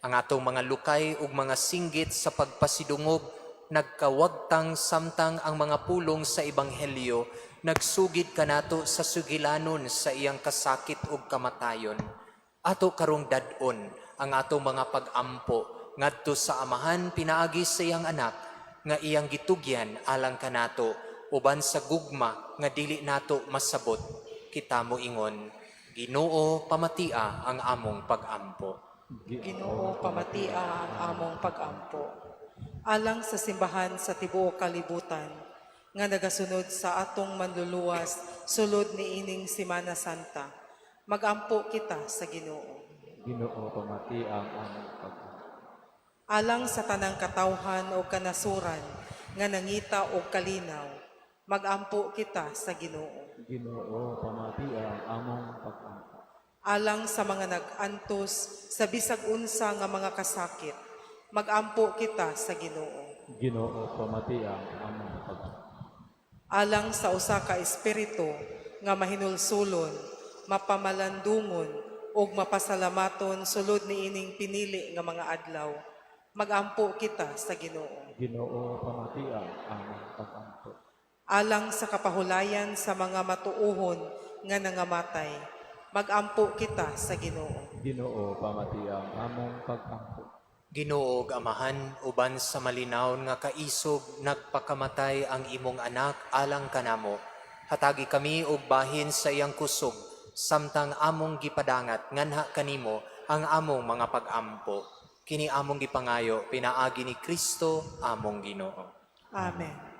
Ang atong mga lukay ug mga singgit sa pagpasidungog nagkawagtang samtang ang mga pulong sa ebanghelyo nagsugid kanato sa sugilanon sa iyang kasakit ug kamatayon. Ato karong dad-on ang atong mga pag-ampo ngadto sa Amahan pinaagi sa iyang anak nga iyang gitugyan alang kanato uban sa gugma nga dili nato masabot. Kita moingon, Ginoo, pamatia ang among pag-ampo. Ginoo, pamatia ang among pag-ampo. Alang sa simbahan sa tibuok kalibutan, nga nagasunod sa atong manluluwas sulod niining Semana Santa, magampo kita sa Ginoo. Ginoo, pamatia ang among pag-ampo. Alang sa tanang katawhan o kanasuran nga nangita og kalinaw, magampo kita sa Ginoo. Ginoo, pamatia ang among pag-ampo. Alang sa mga nag-antos sa bisag unsa nga mga kasakit, magampo kita sa Ginoo. Ginoo, pamatia ang among pag-ampo. Alang sa usa ka espiritu nga mahinulsulon, mapamalandungon ug mapasalamaton sulod niining pinili nga mga adlaw, magampo kita sa Ginoo. Ginoo, pamatia ang among pag-ampo. Alang sa kapahulayan sa mga matuohon nga nangamatay, magampo kita sa Ginoo. Ginoo, pamatia ang among pag-ampo. Ginoo ug Amahan, uban sa malinawon nga kaisog nagpakamatay ang imong anak alang kanamo. Hatagi kami og bahin sa iyang kusog. Samtang among gipadangat nganha kanimo ang among mga pag-ampo. Kini among gipangayo pinaagi ni Kristo among Ginoo. Amen.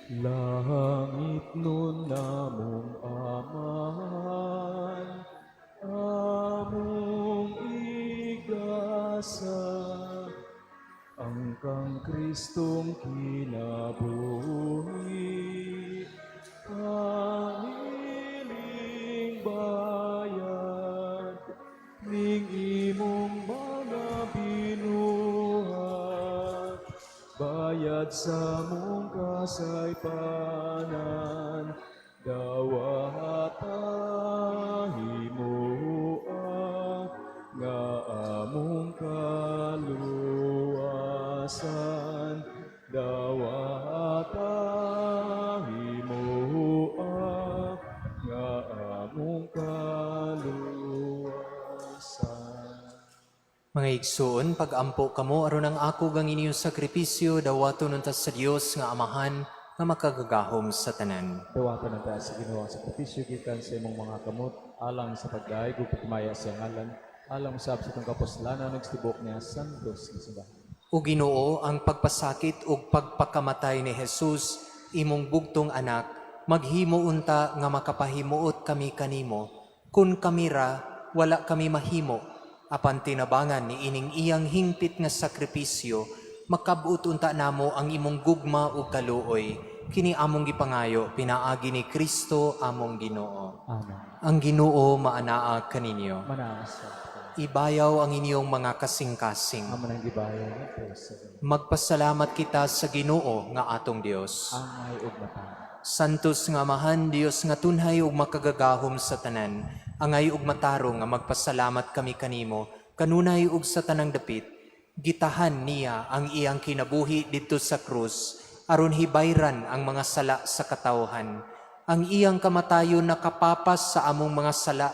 Langit nun namong Amahan, among igasa, ang kang Kristong kinabuhi, kaniling bayad, ning imong mga binuhat, bayad sa mong kasaypanan, dawata himoa, nga among kaluwasan, dawata himoa, nga among kaluwasan. Mga igsoon, pag-ampo kamo aron ang ako gang inyong sakripisyo dawaton unta sa Dios nga Amahan nga makagagahom sa tanan. Dawatan ang taas sa Ginoo ang sakripisyo gikan sa imong mga kamot alang sa pagdayeg ug pagmaya sa ngalan alang usab sa itong kapuslanan ug sa tibuok niya santos nga simbahan. O Ginoo, ang pagpasakit ug pagpakamatay ni Jesus, imong bugtong anak, maghimo unta nga makapahimuot kami kanimo. Kun kami ra, wala kami mahimo. Apan tinabangan ni ining iyang hingpit nga sakripisyo, makabot unta namo ang imong gugma ug kaluoy. Kini among gipangayo pinaagi ni Kristo among Ginoo. Amen. Ang Ginoo maanaa kaninyo. Manaas sa Ibayaw ang inyong mga kasing-kasing. Amo nang gibayaw nga sa Ginoo. Magpasalamat kita sa Ginoo nga atong Dios. Angay ug matang. Santos nga Amahan, Dios nga tunhay ug makagagahom sa tanan, angay ug matarong nga magpasalamat kami kanimo, kanunay ug sa tanang dapit, gitahan niya ang iyang kinabuhi didto sa krus, aron hibayran ang mga sala sa katawhan. Ang iyang kamatayon nakapapas sa among mga sala,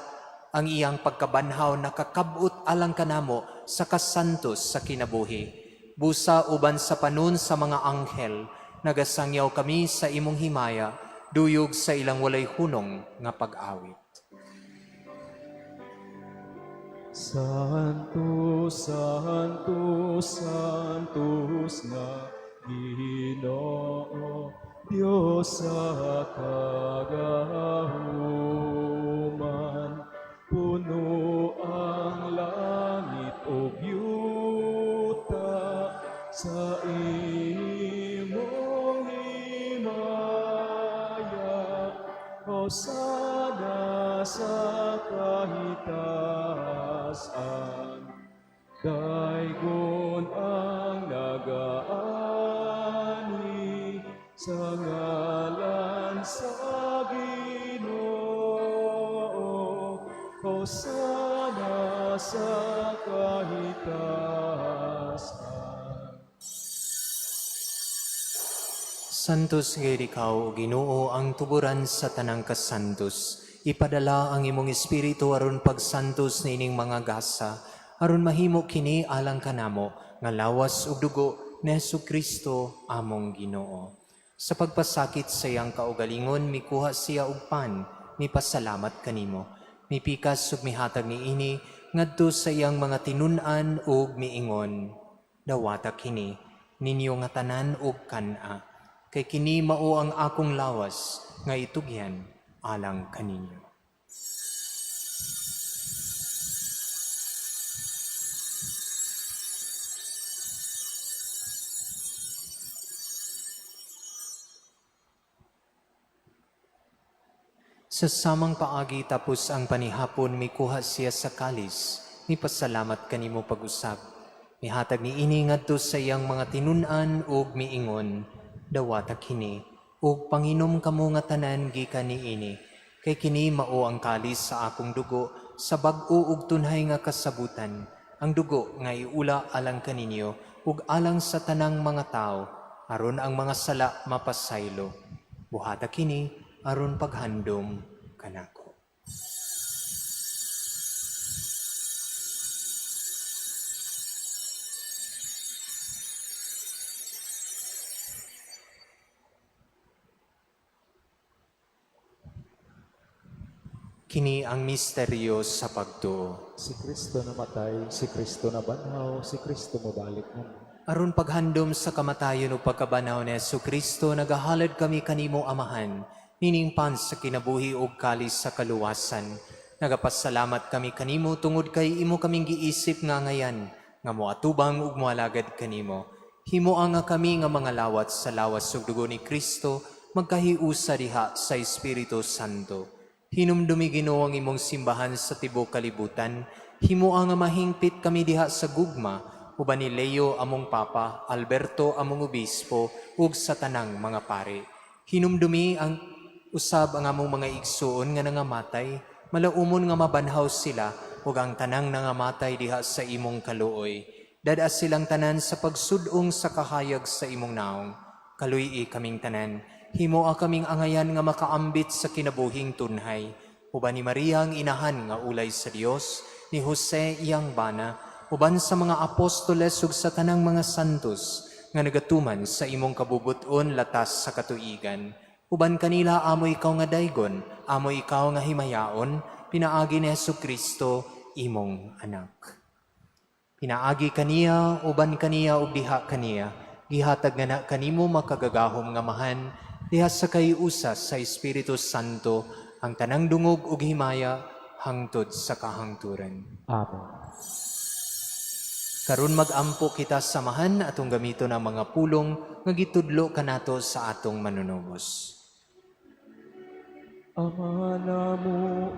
ang iyang pagkabanhaw nakakabot alang kanamo sa kasantos sa kinabuhi. Busa uban sa panon sa mga anghel, nagasangyaw kami sa imong himaya, duyog sa ilang walay hunong nga pag-awit. Santo, Santo, Santos nga Ginoo, Dios sa kagahuman, puno ang langit ug yuta sa imong himaya. Hosana sa kahitasan, daygon ang nagaani sa ngalan sa Ginoo. Hosana sa kahitasan. Santos gayud ikaw, O Ginoo, ang tuburan sa tanang kasantos. Ipadala ang imong espiritu aron pagsantos niining mga gasa, aron mahimo kini alang kanamo nga lawas ug dugo ni Hesukristo among Ginoo. Sa pagpasakit sa iyang kaugalingon, mikuha siya og pan, mipasalamat kanimo. Mipikas ug mihatag niini ngadto sa iyang mga tinun-an ug miingon, dawata kini ninyo nga tanan ug kan-a, kay kini mao ang akong lawas nga itugyan alang kaninyo. Sa samang paagi tapos ang panihapon, mikuha siya sa kalis, mipasalamat kanimo pag-usab. Mihatag ni ini ngadto sa iyang mga tinun-an ug miingon, dawata kini, ug panginom kamo nga tanan gikan niini, kay kini mao ang kalis sa akong dugo sa bag-o ug tunhay nga kasabutan, ang dugo nga iula alang kaninyo ug alang sa tanang mga tawo, aron ang mga sala mapasaylo. Buhata kini aron paghandom kanako. Kini ang misteryo sa pagtuo. Si Kristo namatay, si Kristo nabanhaw, si Kristo mobalik na. Aron paghandom sa kamatayon ug pagkabanhaw ni Kristo, nagahalad kami kanimo, Amahan, nining pan sa kinabuhi ug kalis sa kaluwasan. Nagapasalamat kami kanimo tungod kay imo kaming giisip nga angayan nga moatubang ug moalagad kanimo. Himoa nga kami nga mga lawat sa lawas ug dugo ni Kristo magkahiusa diha sa Espiritu Santo. Hinumdumi, Ginoo, ang imong simbahan sa tibuok kalibutan. Himoa nga mahingpit kami diha sa gugma uban ni Leo among Papa, Alberto among Obispo ug sa tanang mga pari. Hinumdumi ang usab ang among mga igsuon nga nangamatay, malaumon nga mabanhaw sila ug ang tanang nangamatay diha sa imong kaluoy. Dad-a silang tanan sa pagsud-ong sa kahayag sa imong naong. Kaluy-i kaming tanan. Himoa kaming angayan nga makaambit sa kinabuhing tunhay. Uban ni Maria ang inahan nga ulay sa Dios, ni Jose iyang bana, uban sa mga apostoles ug sa tanang mga santos nga nagatuman sa imong kabubut-on latas sa katuigan. Uban kanila amo ikaw nga daygon, amo ikaw nga himayaon, pinaagi ni Hesus Kristo imong anak. Pinaagi kaniya, uban kaniya ug diha kaniya, gihatag nga na kanimo makagagahom nga Amahan, diha sa kahiusa sa Espiritu Santo, ang tanang dungog ug himaya hangtod sa kahangturan. Amen. Karon mag-ampo kita samahan atong gamiton ang mga pulong nga gitudlo kanato sa atong manunubos. Ama namo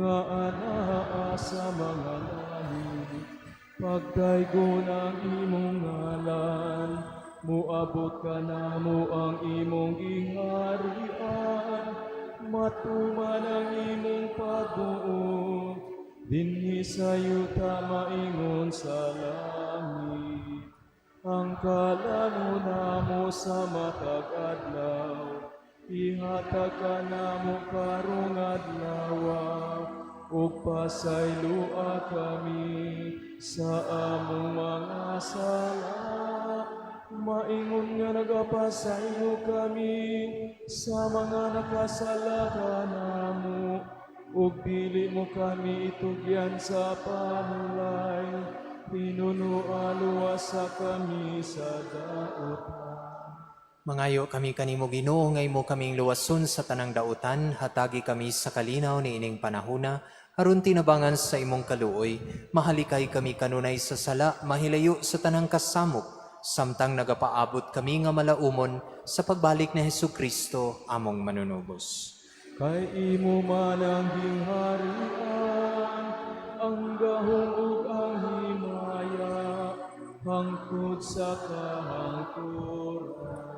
nga anaa sa mga langit, pagdaygon ang imong ngalan, muabot kanamo ang imong gingharian, matuman ang imong pagbuot, dinhi sa yuta maingon sa langit. Ang kalanon namo sa matag adlaw, ihatag kanamo karong adlaw, ug pasayloa kami sa among mga sala, maingon nga nagapasaylo kami sa mga nakasala kanamo, ug dili mo kami itugyan sa panulay, tinunoa luwasa kami sa dautan. Mangayo kami kanimo, Ginoo, nga imo kaming luwason sa tanang dautan, hatagi kami sa kalinaw niining panahona, aron tinabangan sa imong kaluoy, mahalikay kami kanunay sa sala, mahilayo sa tanang kasamok, samtang nagapaabot kami nga malaumon sa pagbalik ni Hesus Kristo among manunubos. Kay imo man ang gingharian, ang gahom ug ang himaya, hangtod sa kahangturan.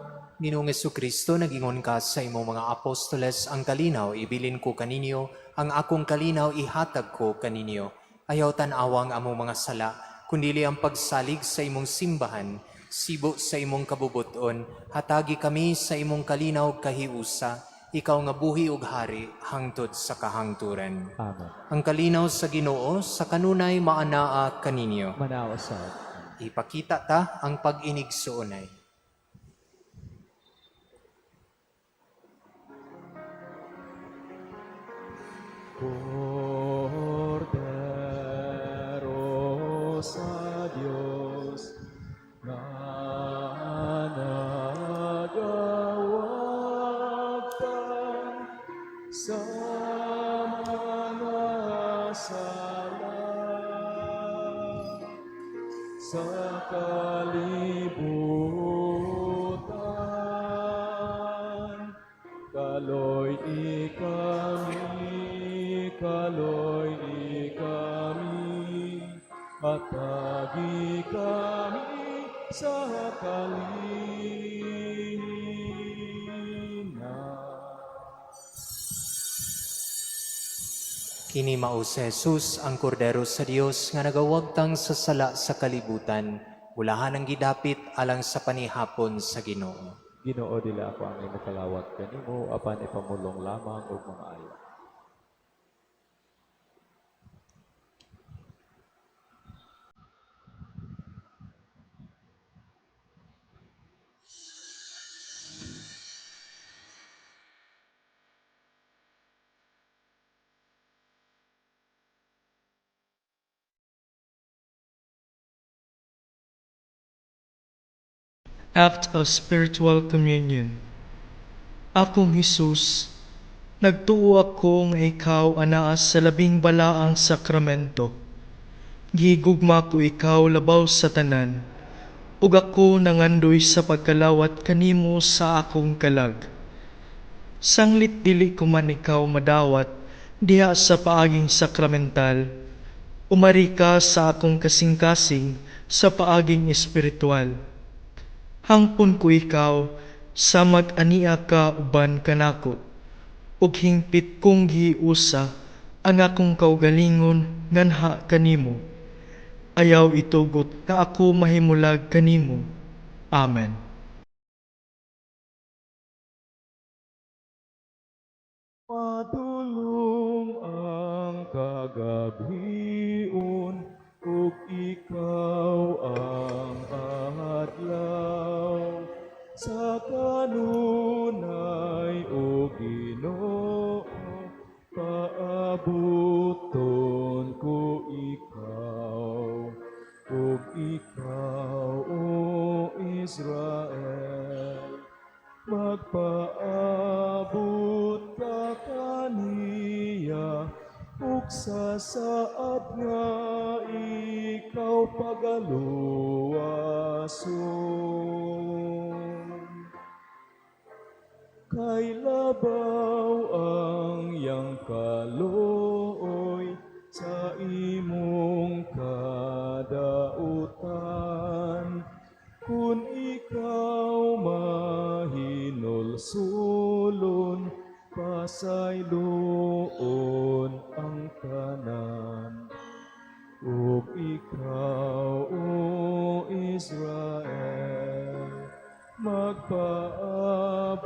Ginoong Kristo, nagingon ka sa imong mga apostoles, "Ang kalinaw ibilin ko kaninyo, ang akong kalinaw ihatag ko kaninyo." Ayaw tan-awa ang among mga sala, kundili ang pagsalig sa imong simbahan, sibo sa imong kabubuton, hatagi kami sa imong kalinaw kahiusa, ikaw nga buhi ug hari hangtod sa kahangturan. Amen. Ang kalinaw sa Ginoo sa kanunay maanaa kaninyo. Manaa usab. Ipakita ta ang pag-inigsuonay. Kordero sa Dios nga nagawagtang sa mga sala sa kalibutan. Kaloy-i kami, kaloy-i kami, hatagi kami sa kalinaw. Kini mao si Jesus ang Kordero sa Dios nga nagawagtang sa sala sa kalibutan. Ulahan ang gidapit alang sa panihapon sa Ginoo. Ginoo, dili ako angay mokalawat kanimo, apan ipamulong lamang og mamaayo. Act of Spiritual Communion. Akong Hesus, nagtuo ako nga ikaw anaa sa Labing Balaang Sakramento. Gihigugma ko ikaw labaw sa tanan, ug ako nangandoy sa pagkalawat kanimo sa akong kalag. Sanglit dili ko man ikaw madawat diha sa paaging sakramental, umari ka sa akong kasing-kasing sa paaging espiritual. Hangpon ko ikaw samag ania ka uban kanako, ug hingpit kong giusa ang akong kaugalingon nganha kanimo. Ayaw itugot nga ako mahimulag kanimo. Amen. Padulong ang kagabhion ug ikaw ang adlaw sa kanunay, o Ginoo, paabuton ko ikaw. Ug ikaw, O Israel, magpaabot ka kaniya ug sa saad nga ikaw pagaluwason. Kay labaw ang iyang kaluoy sa imong kadautan. Kung ikaw mahinulsulon, pasayloon ang tanan. Ug ikaw, O Israel, magpaabot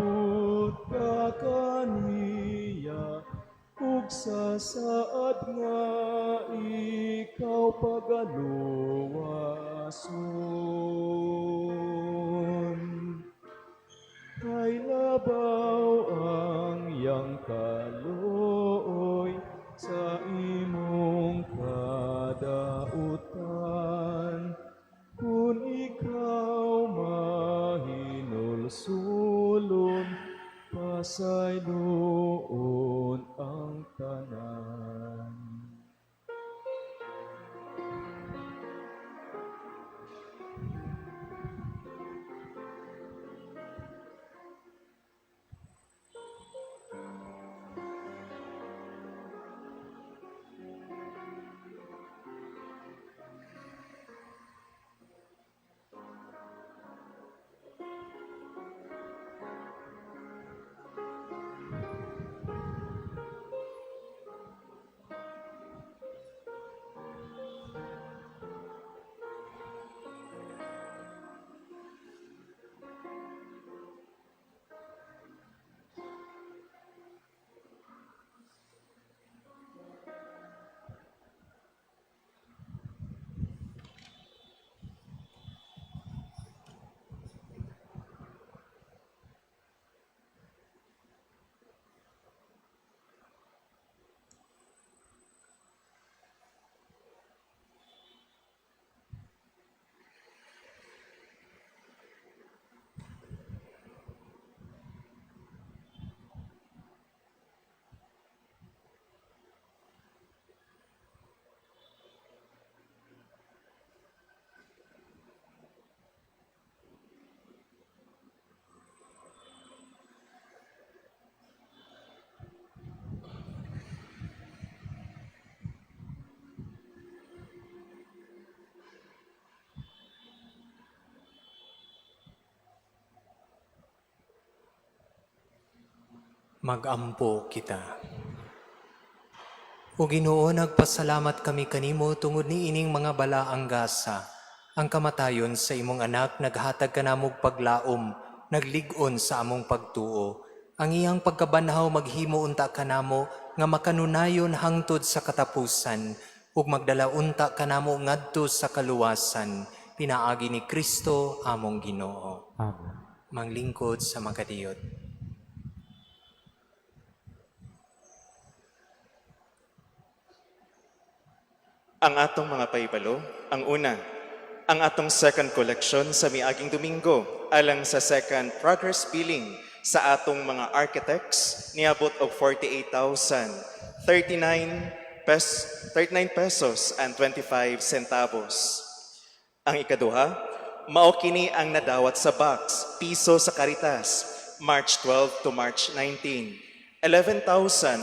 ka kaniya ug sa saad nga ikaw pagaluwason. Kay labaw ang iyang kaluoy sa imong kadautan. Kung ikaw mahinulsulon, pasayloon ang tanan. Magampo kita. O Ginoo, nagpasalamat kami kanimo tungod ni ining mga balaang gasa. Ang kamatayon sa imong anak naghatag kanamog paglaom, naglig-on sa among pagtuo. Ang iyang pagkabanhaw maghimo unta kanamo nga makanunayon hangtod sa katapusan ug magdala unta kanamo ngadto sa kaluwasan, pinaagi ni Kristo among Ginoo. Amen. Manglingkod sa makadiyot. Ang atong mga pahibalo, ang una, Ang atong second collection sa miaging Domingo alang sa second progress billing sa atong mga architects niabot og 48,039 39 pesos and 25 centavos. Ang ikaduha, mao kini ang nadawat sa box, piso sa Caritas, March 12 to March 19, 11,462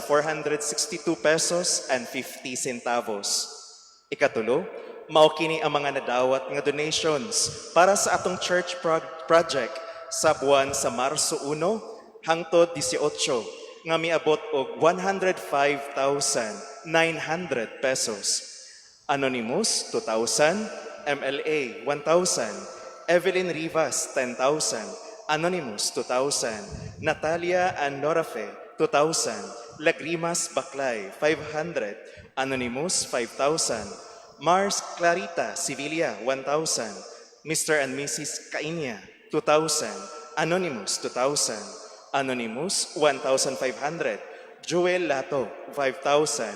pesos and 50 centavos. Ikatulo, mao kini ang mga nadawat nga donations para sa atong church project sa buwan sa Marso 1 hangtod 18 nga miabot og 105,900 pesos. Anonymous 2,000, MLA 1,000, Evelyn Rivas 10,000, Anonymous 2,000, Natalia and Norafe 2,000, Lagrimas Baklay 500, Anonymous 5,000, Mars Clarita Sevilla 1,000, Mr. and Mrs. Kainya 2,000, Anonymous 2,000, Anonymous 1,500, Joel Lato 5,000,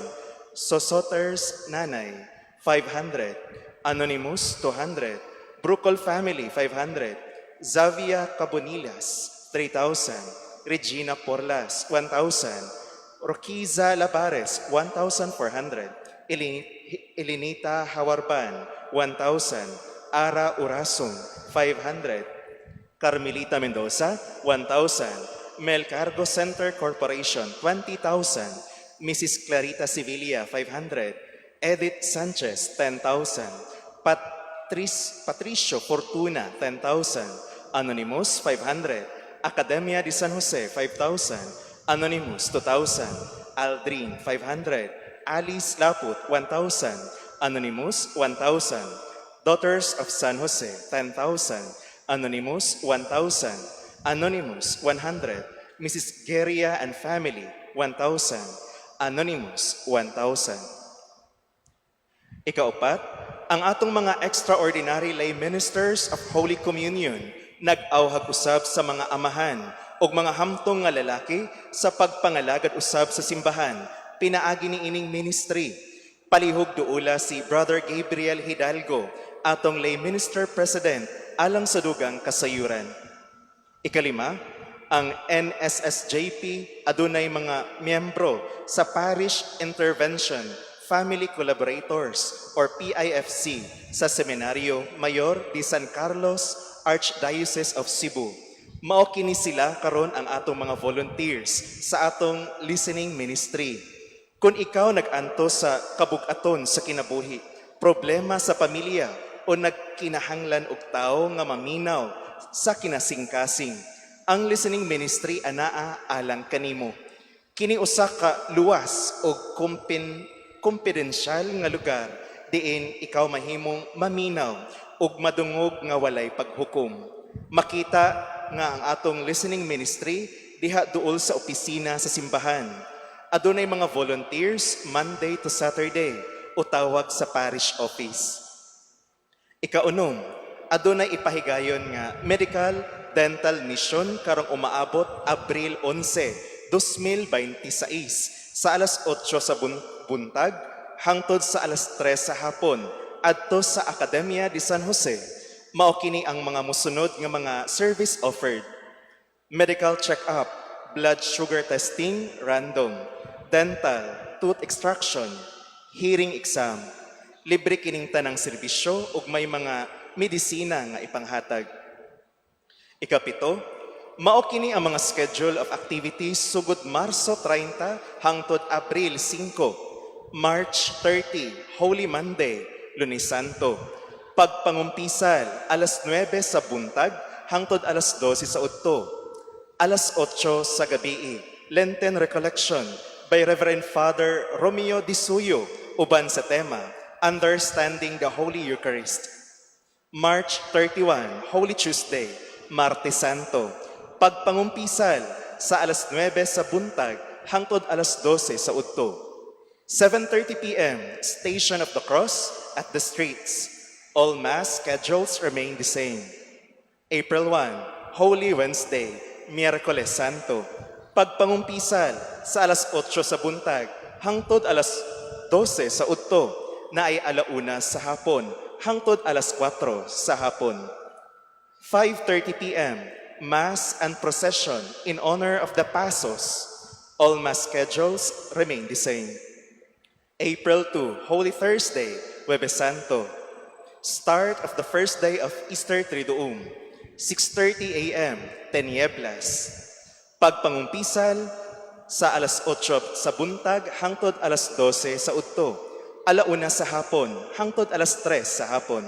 Sosoters Nanay 500, Anonymous 200, Brucol Family 500, Zavia Cabonilas 3,000, Regina Porlas 1,000, Roquiza Labares 1,400, Elinita Hawarban 1,000, Ara Urasong 500, Carmelita Mendoza 1,000, Mel Cargo Center Corporation 20,000, Mrs. Clarita Sevilla 500, Edith Sanchez 10,000, Patricio Fortuna 10,000, Anonymous 500, Academia de San Jose 5,000, Anonymous 2,000, Aldrin 500, Alice Laput 1,000, Anonymous 1,000, Daughters of San Jose 10,000, Anonymous 1,000, Anonymous 100, Mrs. Guerria and Family 1,000, Anonymous 1,000. Ikaupat, ang atong mga extraordinary lay ministers of Holy Communion nag-awhag usab sa mga amahan ug mga hamtong nga lalaki sa pagpangalagad usab sa simbahan pinaagi ni ining ministry. Palihog duula si Brother Gabriel Hidalgo, atong lay minister president, alang sa dugang kasayuran. Ikalima, ang NSSJP adunay mga miyembro sa Parish Intervention Family Collaborators or PIFC sa Seminario Mayor de San Carlos, Archdiocese of Cebu. Mao kini sila karon ang atong mga volunteers sa atong listening ministry. Kung ikaw nag-antos sa kabug-aton sa kinabuhi, problema sa pamilya o nagkinahanglan og tawo nga maminaw sa kinasingkasing, ang listening ministry anaa alang kanimo. Kini usa ka luwas og kumpidensyal nga lugar diin ikaw mahimong maminaw ug madungog nga walay paghukom. Makita nga ang atong listening ministry diha duol sa opisina sa simbahan. Adunay mga volunteers Monday to Saturday o tawag sa parish office. Ikaunom, adunay ipahigayon nga medical dental mission karong umaabot Abril 11, 2026 sa alas 8 sa buntag hangtod sa alas 3 sa hapon adto sa Academia de San Jose. Mao kini ang mga mosunod nga mga service offered: medical check-up, blood sugar testing, random, dental, tooth extraction, hearing exam. Libre kining tanang serbisyo ug may mga medisina nga ipanghatag. Ikapito, mao kini ang mga schedule of activities sugod Marso 30 hangtod Abril 5. March 30, Holy Monday, Lunes Santo. Pagpangumpisal, alas 9 sa buntag hangtod alas 12 sa udto. Alas 8 sa gabi, Lenten Recollection by Reverend Father Romeo Disuyo uban sa tema Understanding the Holy Eucharist. March 31, Holy Tuesday, Martes Santo. Pagpangumpisal sa alas 9 sa buntag hangtod alas 12 sa udto. 7:30 p.m., Station of the Cross at the streets. All Mass schedules remain the same. April 1, Holy Wednesday, Miyerkules Santo. Pagpangumpisal sa alas 8 sa buntag hangtod alas 12 sa udto na ay alauna sa hapon. hangtod alas 4 sa hapon. 5:30 p.m. Mass and procession in honor of the Pasos. All Mass schedules remain the same. April 2, Holy Thursday, Huwebes Santo. Start of the first day of Easter Triduum, 6:30 a.m., Tinieblas. Pagpangumpisal sa alas 8 sa buntag hangtod alas 12 sa udto. Alauna sa hapon hangtod alas 3 sa hapon.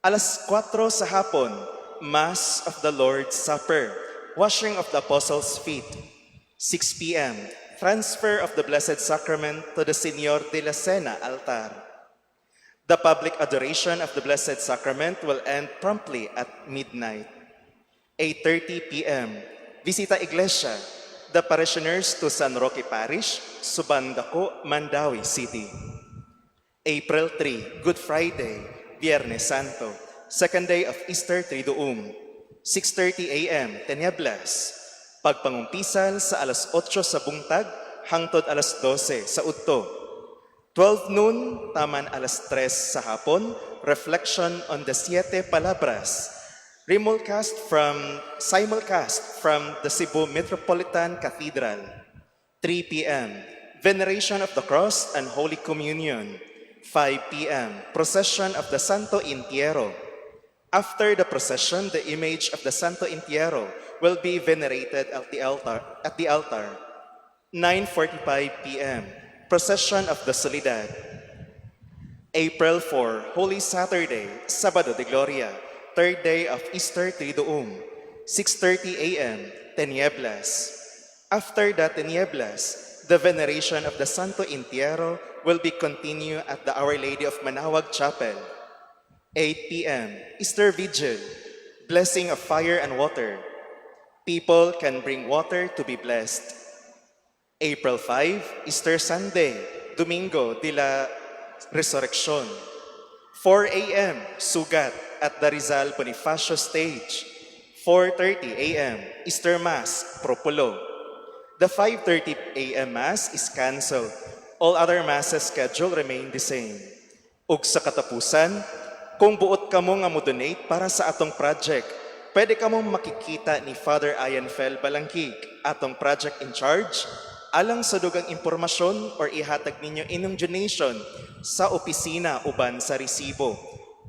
Alas 4 sa hapon, Mass of the Lord's Supper, washing of the Apostles' feet. 6 p.m., transfer of the Blessed Sacrament to the Señor de la Cena altar. The public adoration of the Blessed Sacrament will end promptly at midnight. 8:30 p.m., Visita Iglesia, the parishioners to San Roque Parish, Subandako, Mandaue City. April 3, Good Friday, Biyernes Santo, second day of Easter Triduum, 6:30 a.m., Tinieblas. Pagpangumpisal sa alas 8 sa buntag hangtod alas 12 sa udto. 12 noon, taman alas 3 sa hapon, reflection on the Siete Palabras. Simulcast from the Cebu Metropolitan Cathedral. 3 p.m. Veneration of the Cross and Holy Communion. 5 p.m. Procession of the Santo Entierro. After the procession, the image of the Santo Entierro will be venerated at the altar. At the altar. 9:45 p.m. Procession of the Soledad. April 4, Holy Saturday, Sabado de Gloria, third day of Easter Triduum, 6:30 a.m., Tinieblas. After the Tinieblas, the veneration of the Santo Entierro will be continued at the Our Lady of Manaoag Chapel. 8 p.m., Easter Vigil, blessing of fire and water. People can bring water to be blessed. April 5, Easter Sunday, Domingo de la Resurrección. 4 a.m., Sugat at the Rizal Bonifacio Stage. 4:30 a.m., Easter Mass, Propulo. The 5:30 a.m. Mass is canceled. All other masses schedule remain the same. Ug sa katapusan, kung buot kamo nga mo-donate para sa atong project, pwede kamo makikita ni Father Ian Fel Balangkig, atong project in charge, alang sa dugang impormasyon or ihatag ninyo inyong donation sa opisina uban sa resibo.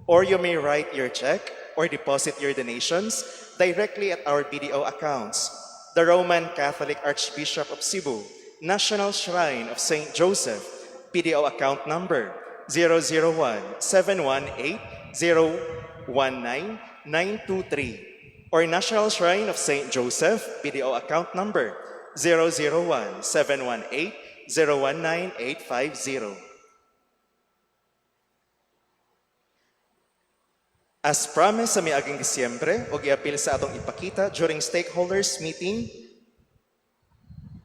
Or you may write your check or deposit your donations directly at our BDO accounts. The Roman Catholic Archbishop of Cebu, National Shrine of St. Joseph, BDO account number 001-718-019-923, or National Shrine of St. Joseph, BDO account number 001-718-019-850. As promised sa miaging Disyembre, og iapil sa atong ipakita during stakeholders meeting.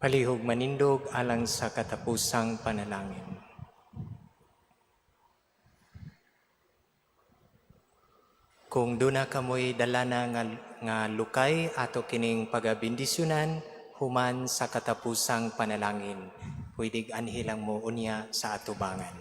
Palihog manindog alang sa katapusang panalangin. Kung duna kamoy dala na nga lukay ato kining pagabendisyonan human sa katapusang panalangin. Pwedeng anhi lang mo unya sa atubangan.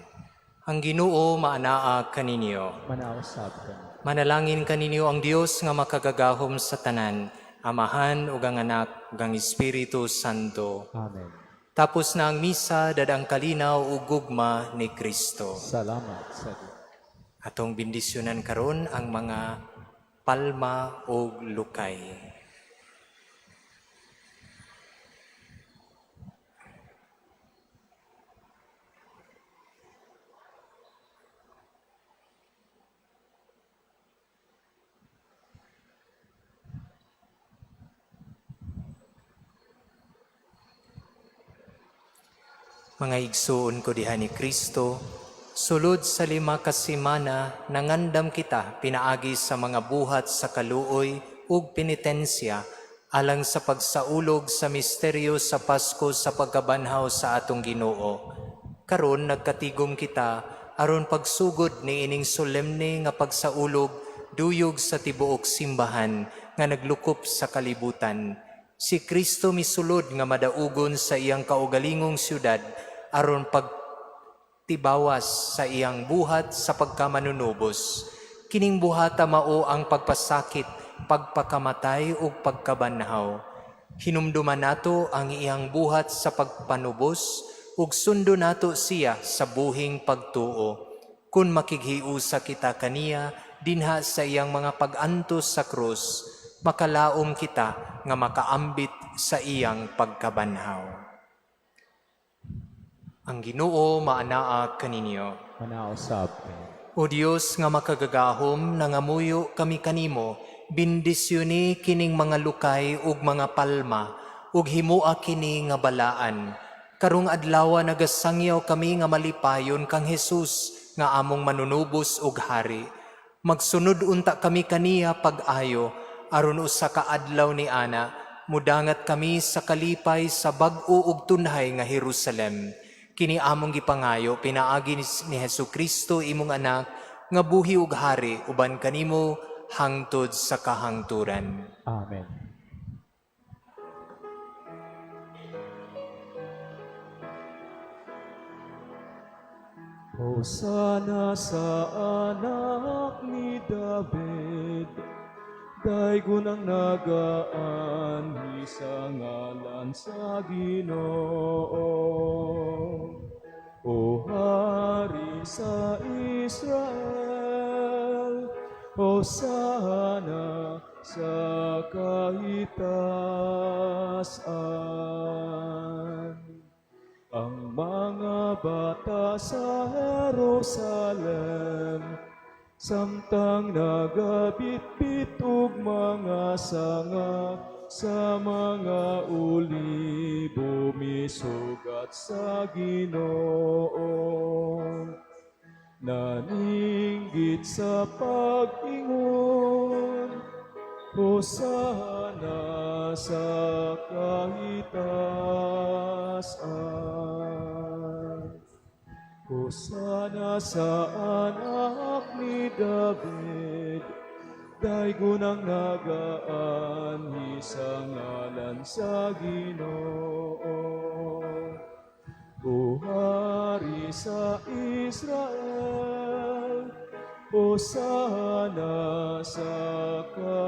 Ang Ginoo maanaa kaninyo. Manaa usab ka. Manalangin kaninyo ang Dios nga makagagahom sa tanan, Amahan ug ang Anak ug ang Espiritu Santo. Amen. Tapos na ang misa, dadang kalinaw ug gugma ni Kristo. Salamat sa Dios. Atong bendisyonan karon ang mga palma ug lukay. Mga igsuon ko diha ni Kristo, sulod sa 5 ka semana nangandam kita pinaagi sa mga buhat sa kaluoy ug penitensya alang sa pagsaulog sa misteryo sa Pasko sa pagkabanhaw sa atong Ginoo. Karon nagkatigom kita aron pagsugod ni ining solemne nga pagsaulog duyog sa tibuok simbahan nga naglukop sa kalibutan. Si Kristo misulod nga madaugon sa iyang kaugalingong syudad aron Tibawas sa iyang buhat sa pagkamanunubos. Kining buhata mao ang pagpasakit, pagpakamatay ug pagkabanhaw. Hinumduman nato ang iyang buhat sa pagpanubos ug sundo nato siya sa buhing pagtuo. Kun makighiusa kita kaniya dinha sa iyang mga pag-antos sa krus, makalaom kita nga makaambit sa iyang pagkabanhaw. Ang Ginoo maanaa kaninyo. Manaa usab. O Dios nga makagagahom, nangamuyo kami kanimo, bendisyoni kining mga lukay ug mga palma, ug himua kini nga balaan. Karong adlaw nagasangyaw kami nga malipayon kang Jesus nga among manunubos ug hari. Magsunod unta kami kaniya pag-ayo aron usa ka adlaw ni ana mudangat kami sa kalipay sa bag-o ug tunhay nga Jerusalem. Kini among gipangayo pinaagi ni Hesus Kristo, imong anak, nga buhi ug hari uban kanimo hangtod sa kahangturan. Amen. Hosana sa anak ni David, daygon ang nagaanhi sa ngalan sa Ginoo. O hari sa Israel, Hosana sa kahitasan. Ang mga bata sa Jerusalem, samtang nagabitbit og mga sanga sa mga olibo, misugat sa Ginoo. Naninggit sa pag-ingon, Hosana sa kahitasan. Hosana sa anak ni David, daygon ang nagaanhi sa ngalan sa Ginoo. O hari sa Israel, Hosana sa kahitasan.